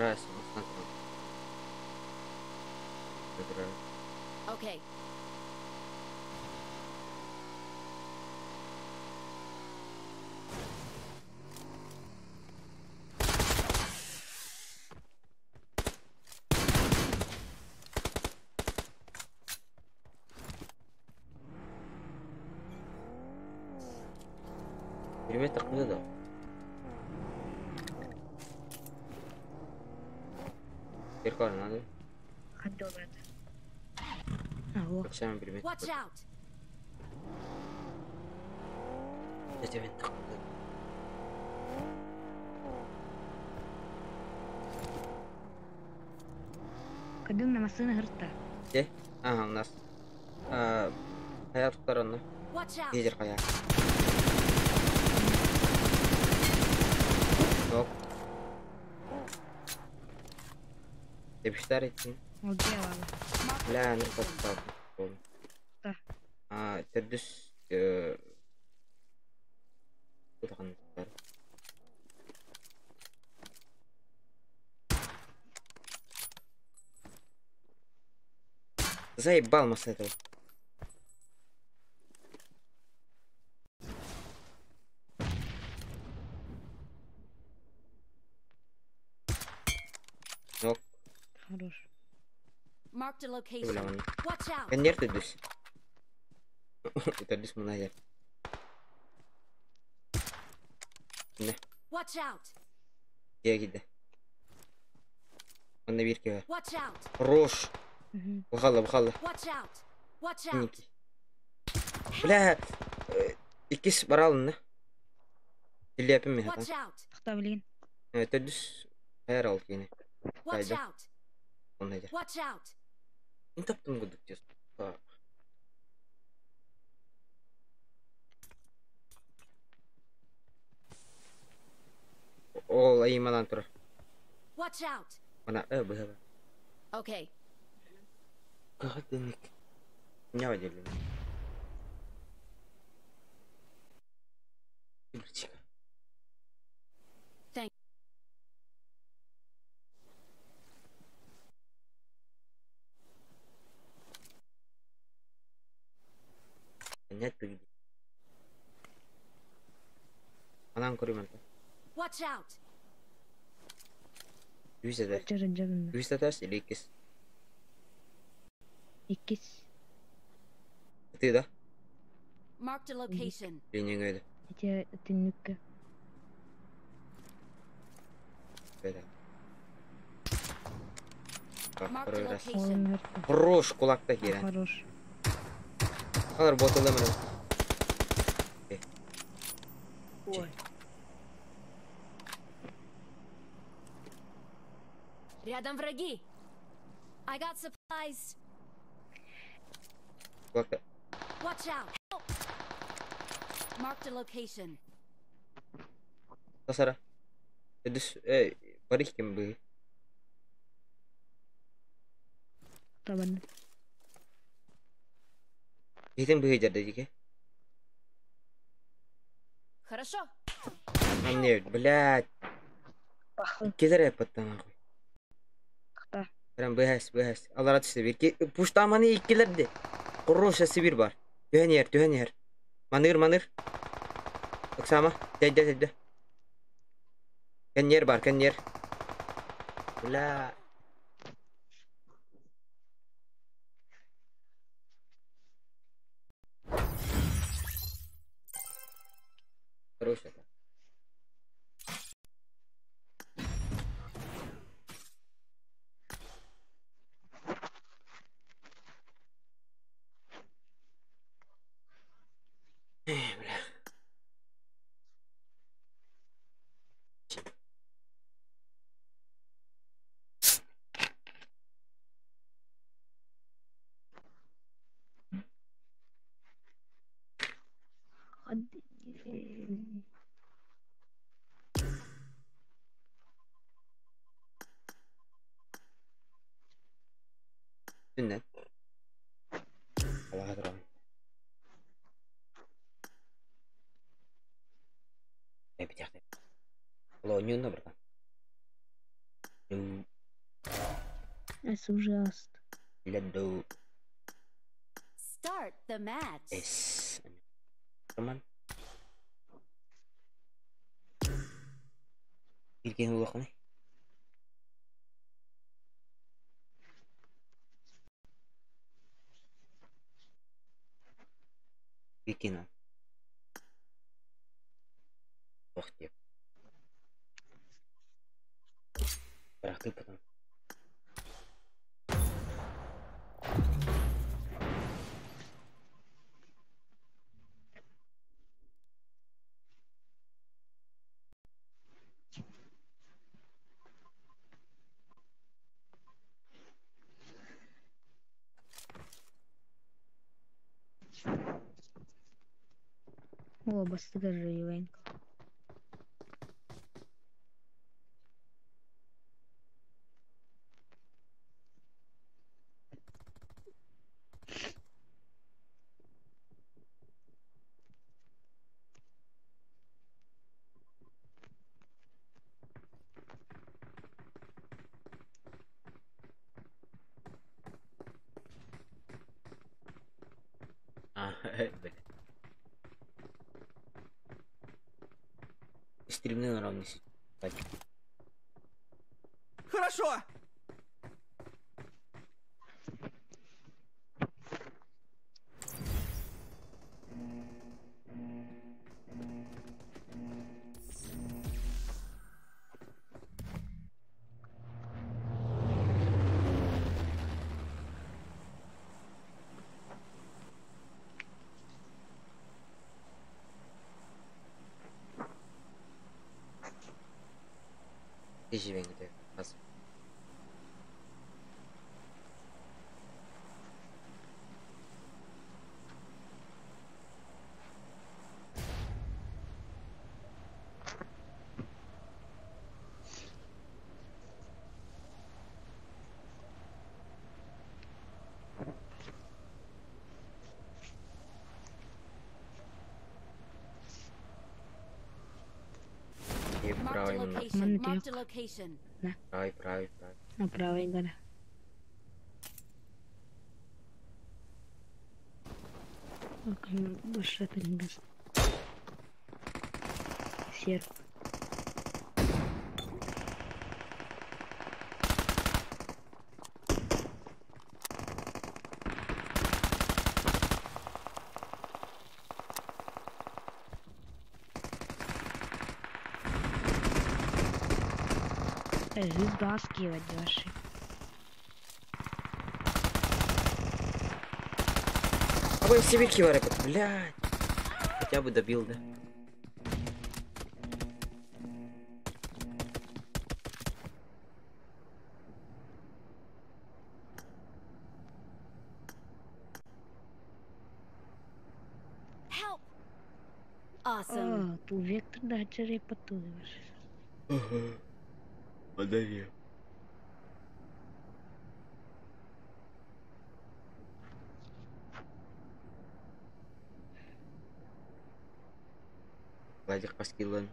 Раз, мастан турар. Okay. Билбэт тахпыта да. Сир надо. Ханна брат. А, во. Сам билбэт. Watch out! Зачем тахпыта? Кадым на машина гырта. Де? Ага, у нас. Хайа туттар онно. Watch out! Лидер хайа. Yok. Demişler ettin. Ол дьиэ баала. Marked a Бля, ну location. подстав. Да. А, төрдүс тутахан. Заебал нас этого. Yok, Хорош. Marked a бля, location. он. Watch out! Кэннер төрдүс. Төрдүс мына жер. Watch out! Дьиэ киирдэ. Онно биир киһи. Watch out! Хорош. Мгм. Бухалла, бухалла. Watch out! Watch out! Ники. Бля, иккис баралынна. Тиллиэпин мин Watch хатан. out! Тохтоо билигин. Төрдүс хайар ол киини. Watch Хайда. out! Онно жер. Watch out! Мин таптым курдук дьэ. Ол айыманан турар. Watch out! Мана быһа. Okay. Кахат денник. Не выделили. Тимирчик. Thank- Понять пигди. Анан көрүмэн. Watch out! Үс этэ. Дьэ дьэ Үс этээс или иккис. Иккис. Ты да? Marked a location. Линияңа өйдө. Ити түннүккэ. Бэдэ. Marked a Раз. location. Олын гырта. Хорош кулакта киирэн. Хорош. Алар ботылы мына. Ой. Рядом враги. I got supplies. Кулакта. Watch out! Help! Marked a location. Тасара. Өдүс барих кем бы. Табан. Хитен быһы жарды дике. Хорошо. Мне, блядь. Бахы. Келер эппаттан нахуй. Тохтоо. Прям быһас, быһас. Алара түстэ бир. Пуштаманы иккилерди. Хорош бир бар. Түһэн иһэр, түһэн иһэр. Маныыр, маныыр. Ыксама. Тэйдэ, тэйдэ. Кэнниэр бар, кэнниэр. Бля. Хорош это. Эй, бля. Түннэн. Алаха туран. Э, битяхты. Оло, нюнна братан. Do. Это ужасно. Let do. Start the match. S. Come on. Билген улаханы. Билген. Ох деп. Бірақ ты потом. О, бастыгар Ивенко. А, бля. Стримны наравне сидеть. Хорошо! Ты живенько ты. Аз. И Marked a правый именно. location. Манна Marked a location. Правый, правый, правый. Направо гора. Больше это не даст. Серп. Звезда скидывать ваши. А вы себе кивары, блядь. Хотя бы добил, да? Help! Awesome. А, ту вектор да черепоту ваши. Ага. Подавил. Владик паскилан.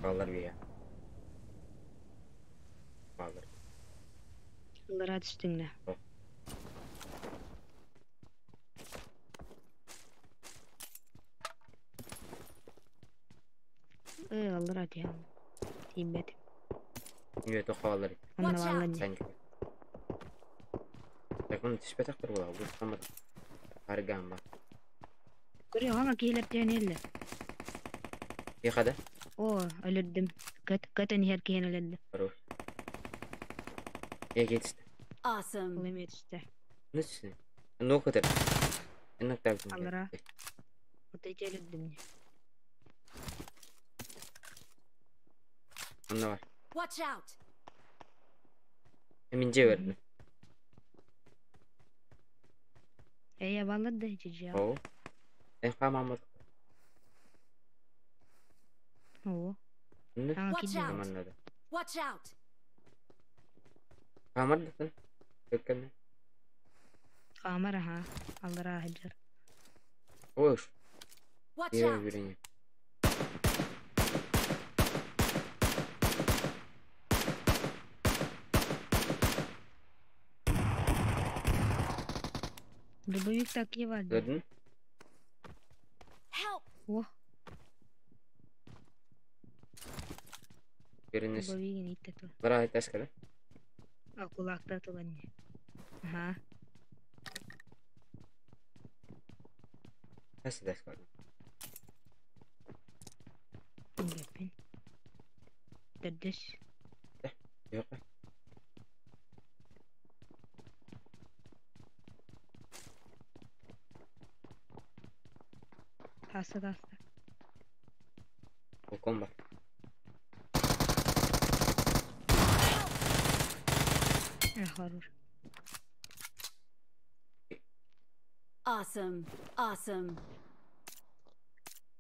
Баллар бия. Баллар. Лара түстүңнө. Аллара тиям. Тиимбет. Ньюэ тохалар. Анна Watch out. баллан. Санька. Так он түспөт актыр була. Бу хамат. Аргамба. Көрө аңа кийлер тиэн эле. Яхада. О, өлөрдүм. Кэт кэтен хер киэн өлөрдүм. Хорош. Я кетти. Awesome. Ол эме түстө. Нүсү. Ну көтөр. Энак тагын. Аллара. Вот эти өлөрдүм. Анна бар. Watch out! Мин дьиэ бердим. Эйэ баллар да дьиэ. Оо. Эн хаамааммыт. Оо. Инне. Саҥа Watch киирдим. out! Манна да. Watch out! Хаамар да Өккәнне. Хаамар аха. Аллараа сылдьар. Ой. Watch Иэ out! бүрүнэ. Дубовик так и бар. Көрдүн? Help! О, Көрүнүс. дубовигин иттэ тыл. Бара айтас кэлэ. А кулакта тыланне. Аха. Тас тас кэлэ. Үгэппин. Төрдүс. Yok. Таста таста. Окон бар. Э, хорош. Awesome. Awesome.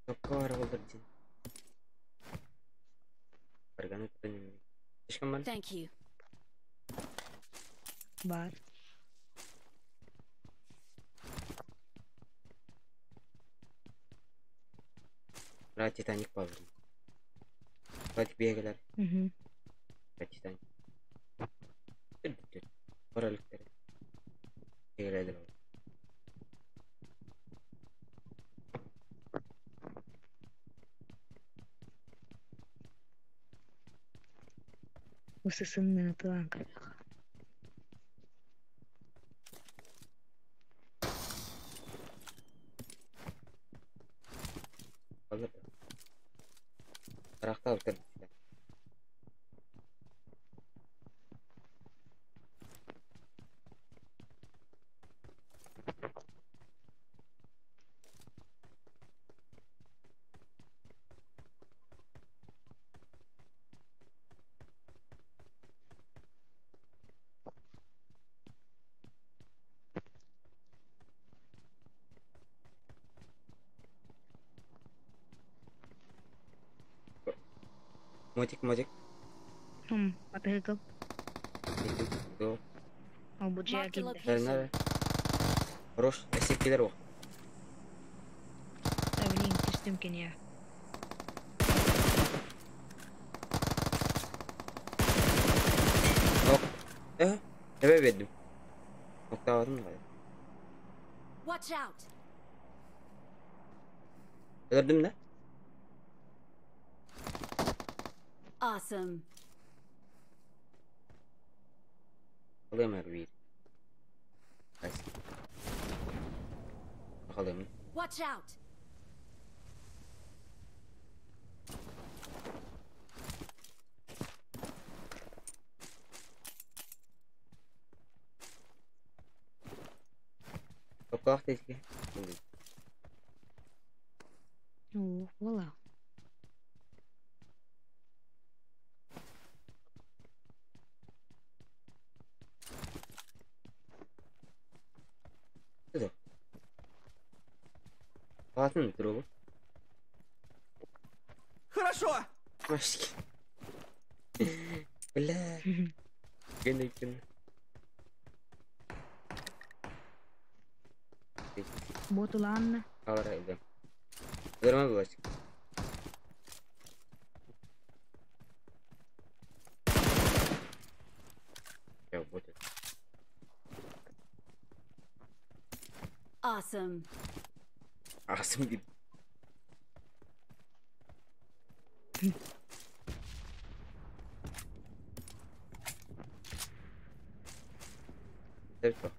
Токко бар болдыр дин. Барганы түнүм. Ишкан бар. Thank you. Бар. Ра Титаник бар. Батик бегелер. Мгм. Ра Титаник. Баралыктар. Бегелер. Усысыннан тылан көрөх. Алыр. Тарахта алып Мотик, мотик. Хм, атыгыл. До. Ол бу дьиэ Marked a киирдэ. location. Нарнар. Хорош, эсик келер о. Да, блин, түстүм киниэ. Нок. Э, эбе бердим. Ноктавадым да. Watch out! Өлөрдүм да? Awesome. Алыам эр биир. Ас. Алыам. Watch out! Токколах теске. Оо, буола. Алатын другу. Хорошо! Машки. Бля. Гений күн. Ботулаанна. Алар айдым. Өлөрмө булачык. Я будет. Awesome. Асым gibi. Evet bak.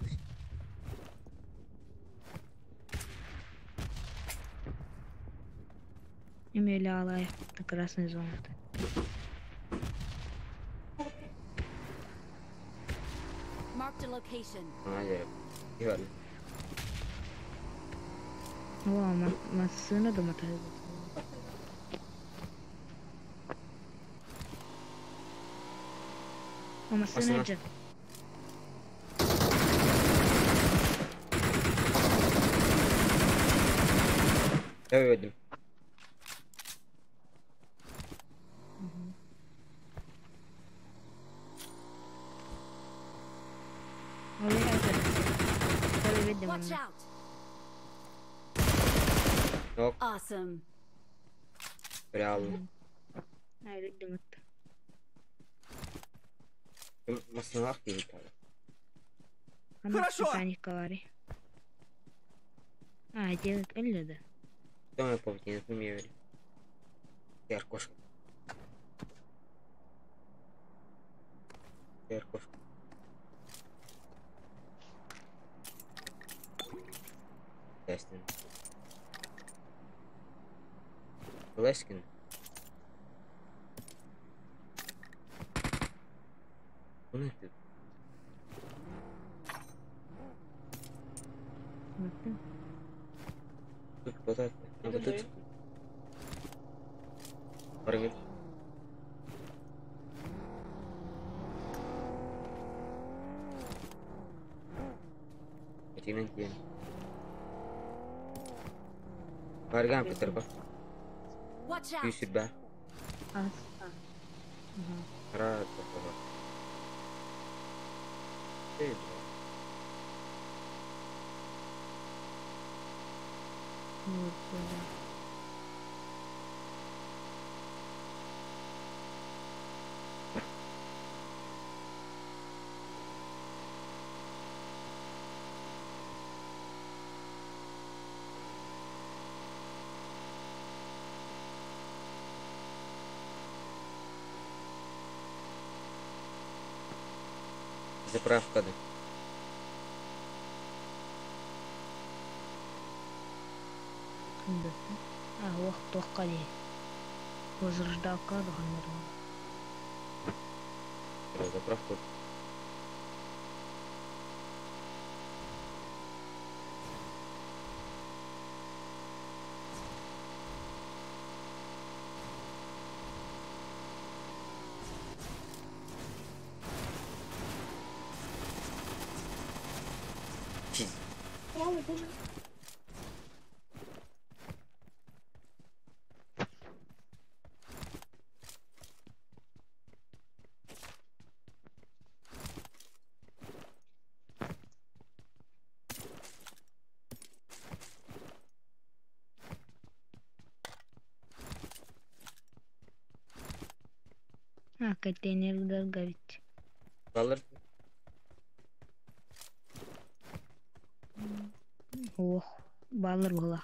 Эмиэлэ аалай. Красная зона. Marked a location. Ona göre. Eyvallah. Оо, массыына да матыгыл. Машина Машина. же. Övdüm. Watch out! Yok. Awesome. Böyle aldım. Masına gibi tabii. Хорошо. А, делает Элли, да? Дома поведение умею. Яр кошка. Яр кошка. Ясно. Лескин. Bu ne? Тут вот это. Вот это. Прыгать. Один день. Барган Петерба. Watch out! Сюда. Раз, два, три. Вот сюда. Заправка, да. А, ох, тоққа Возрождалка Заправку. А, контейнер ведь. Алыр. Ох, балыр была.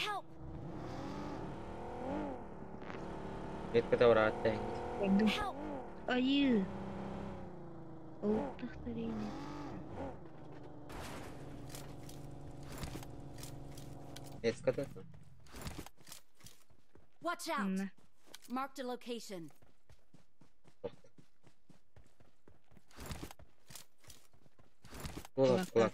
Help! Метка тавра Help! Айы. Ол тахтарини. Метка да. Watch out! Marked a location. Кулак, кулак.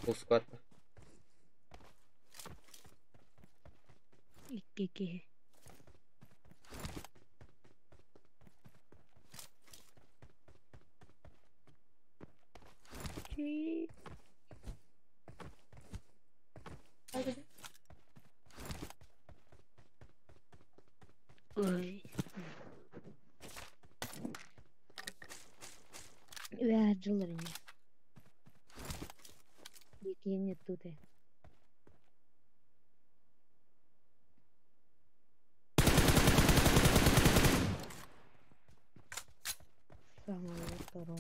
Full squad. Икки. Ой. Вяжиларни. Нет тут. Самого второго.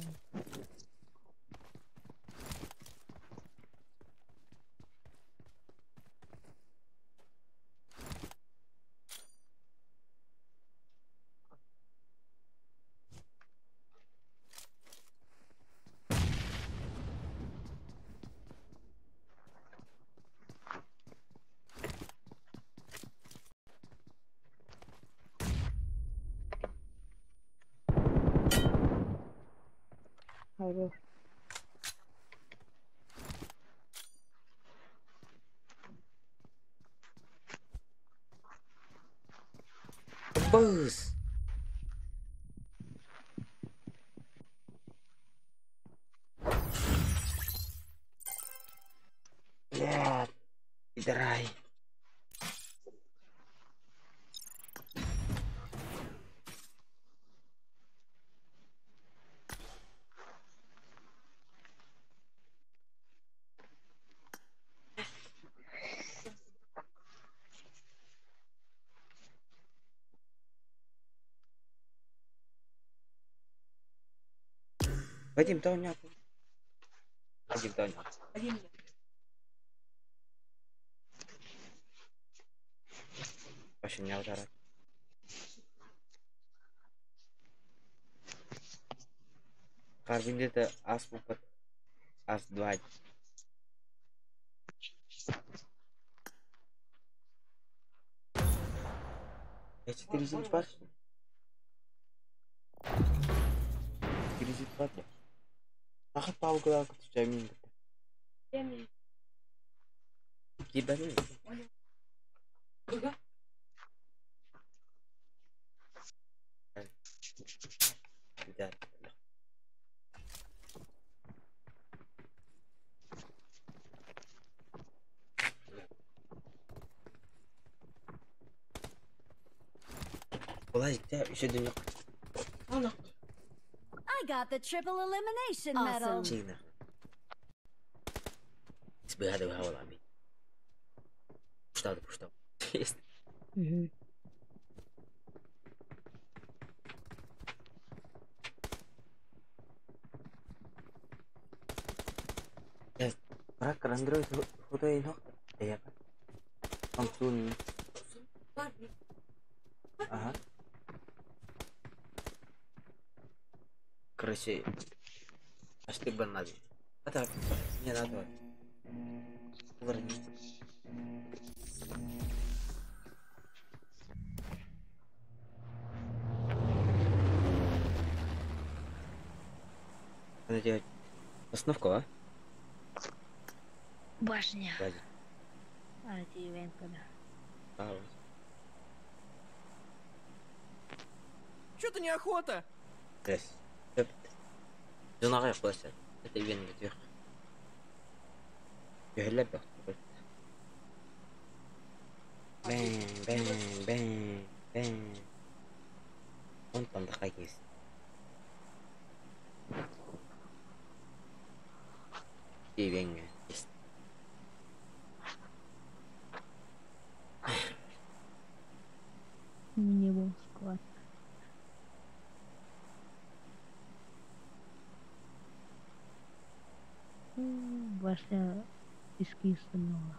Хорош. Быз! Блядь, пидорай. Вадим, то у меня. Вадим, то у меня. Вообще не удара. Карбин где-то ас под ас 2. Я 4 зим спарши. 4 зим спарши. Ахат палкалар күтүчэ мин. Кибәни. Kolay üçe dönüyor. I got the triple elimination medal. Awesome. Сбегадывай головами. Пуштады, пуштады. Угу. Брак Android худай нох. Я. Samsung. Ага. Короче, аж ты банан. А так, не надо. Вернись. Надо делать остановку, а? Башня. Сзади. А, деревенька, да. А, вот. Чё-то неохота. Yes. Зонаға қойса, это ивен бітвех. Юхеллер бақ. Бэн, бэн, бэн, бэн. Он тандыққа кес. Ивен кес. Не был склад. Башня искусственного.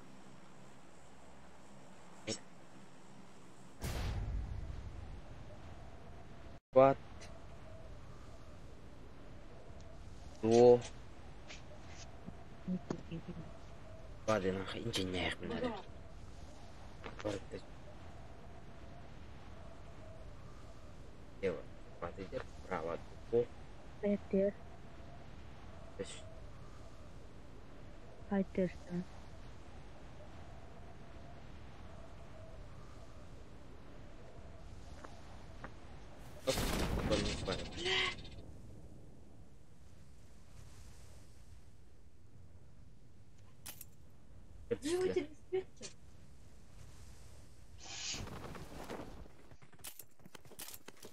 What? Duo. Ладно, инженер надо. Лево, падает, право, дуо. Петер. Хайтерстан.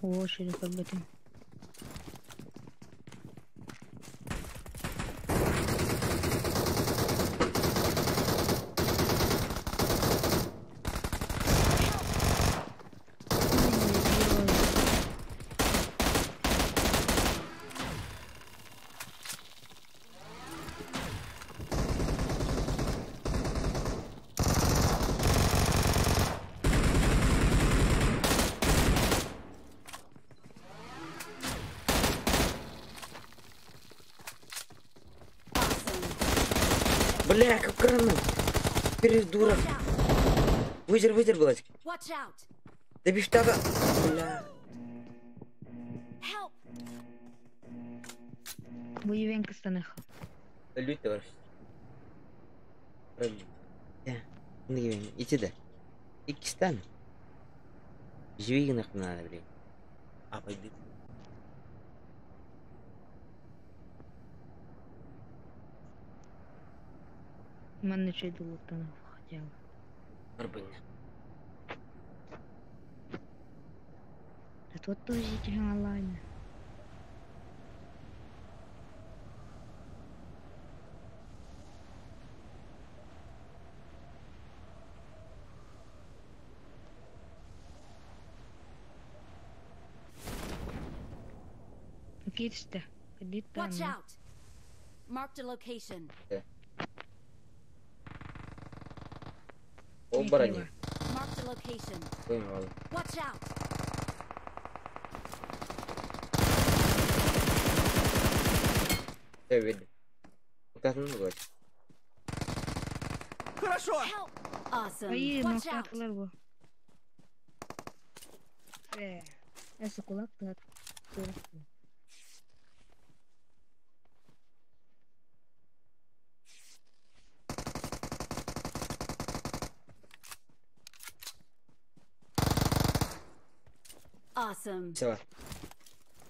Очередь об этом. Бля, как краны. Придурок. Watch out! Выдер, выдер, Владик. Watch out! Да бифтага. Бля. Help! Боевенка станеха. Лють товарищ. Ити да. Иккистан. Живи надо, блин. А, пойди. Манна чөйдулуттан хотя бы. Арбын. А тут тоже онлайн. Кирсте. Watch out! Marked a location. Ол барани. Marked a location. Қоймалы. Watch out! Видно. Указано было. Хорошо! Help! Awesome. Ай, Watch out! ноктатылар бу. Эсэ кулак та. Awesome. Все,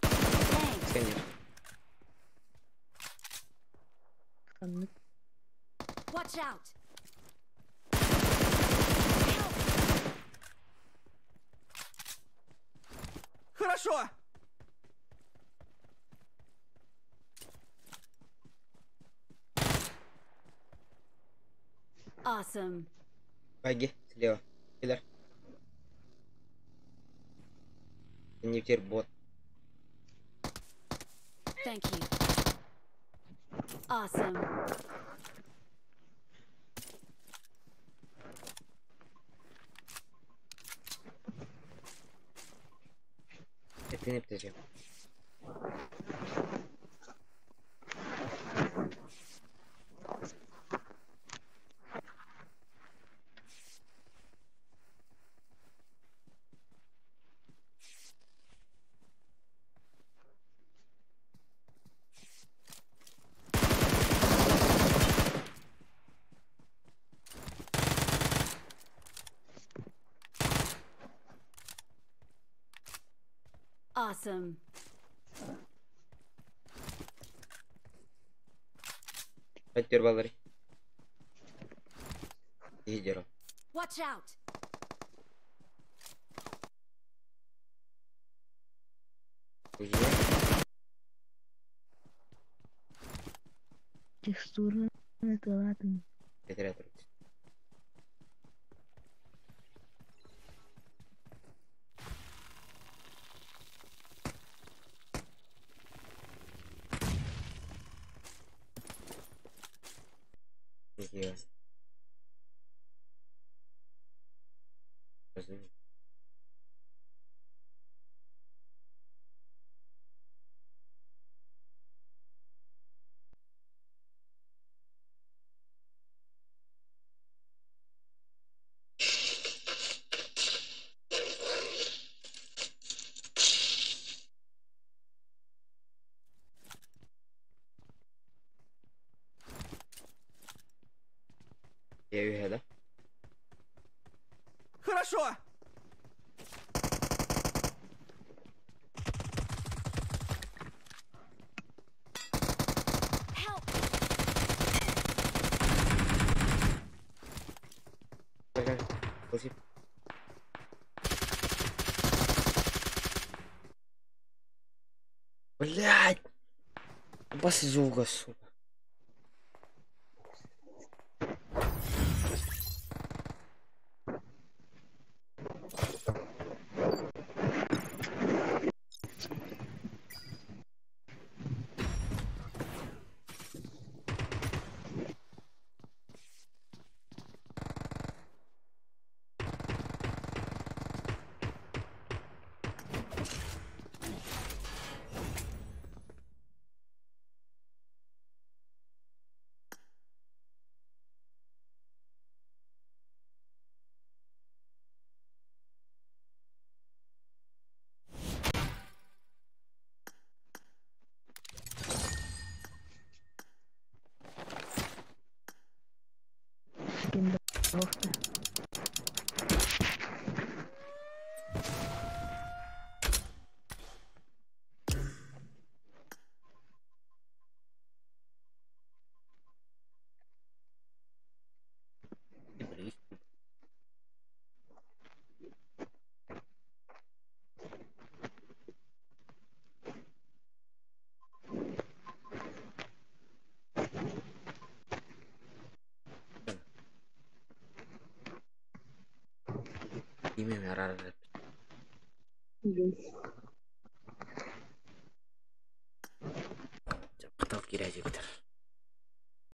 Thanks. конечно. Ханнык. Watch out! Хорошо! Awesome. Баги, слева. Киллер. Не теперь бот. Thank you. Awesome. Это не подожди. Awesome. Хаттер баллары. Лидера. Watch out! Текстуры накалатын. Я да? Хорошо! Help! Ползи. Блять! Басзуга, сука. Именно араарар. Дьэ, Махтал киирээччи бүтэр.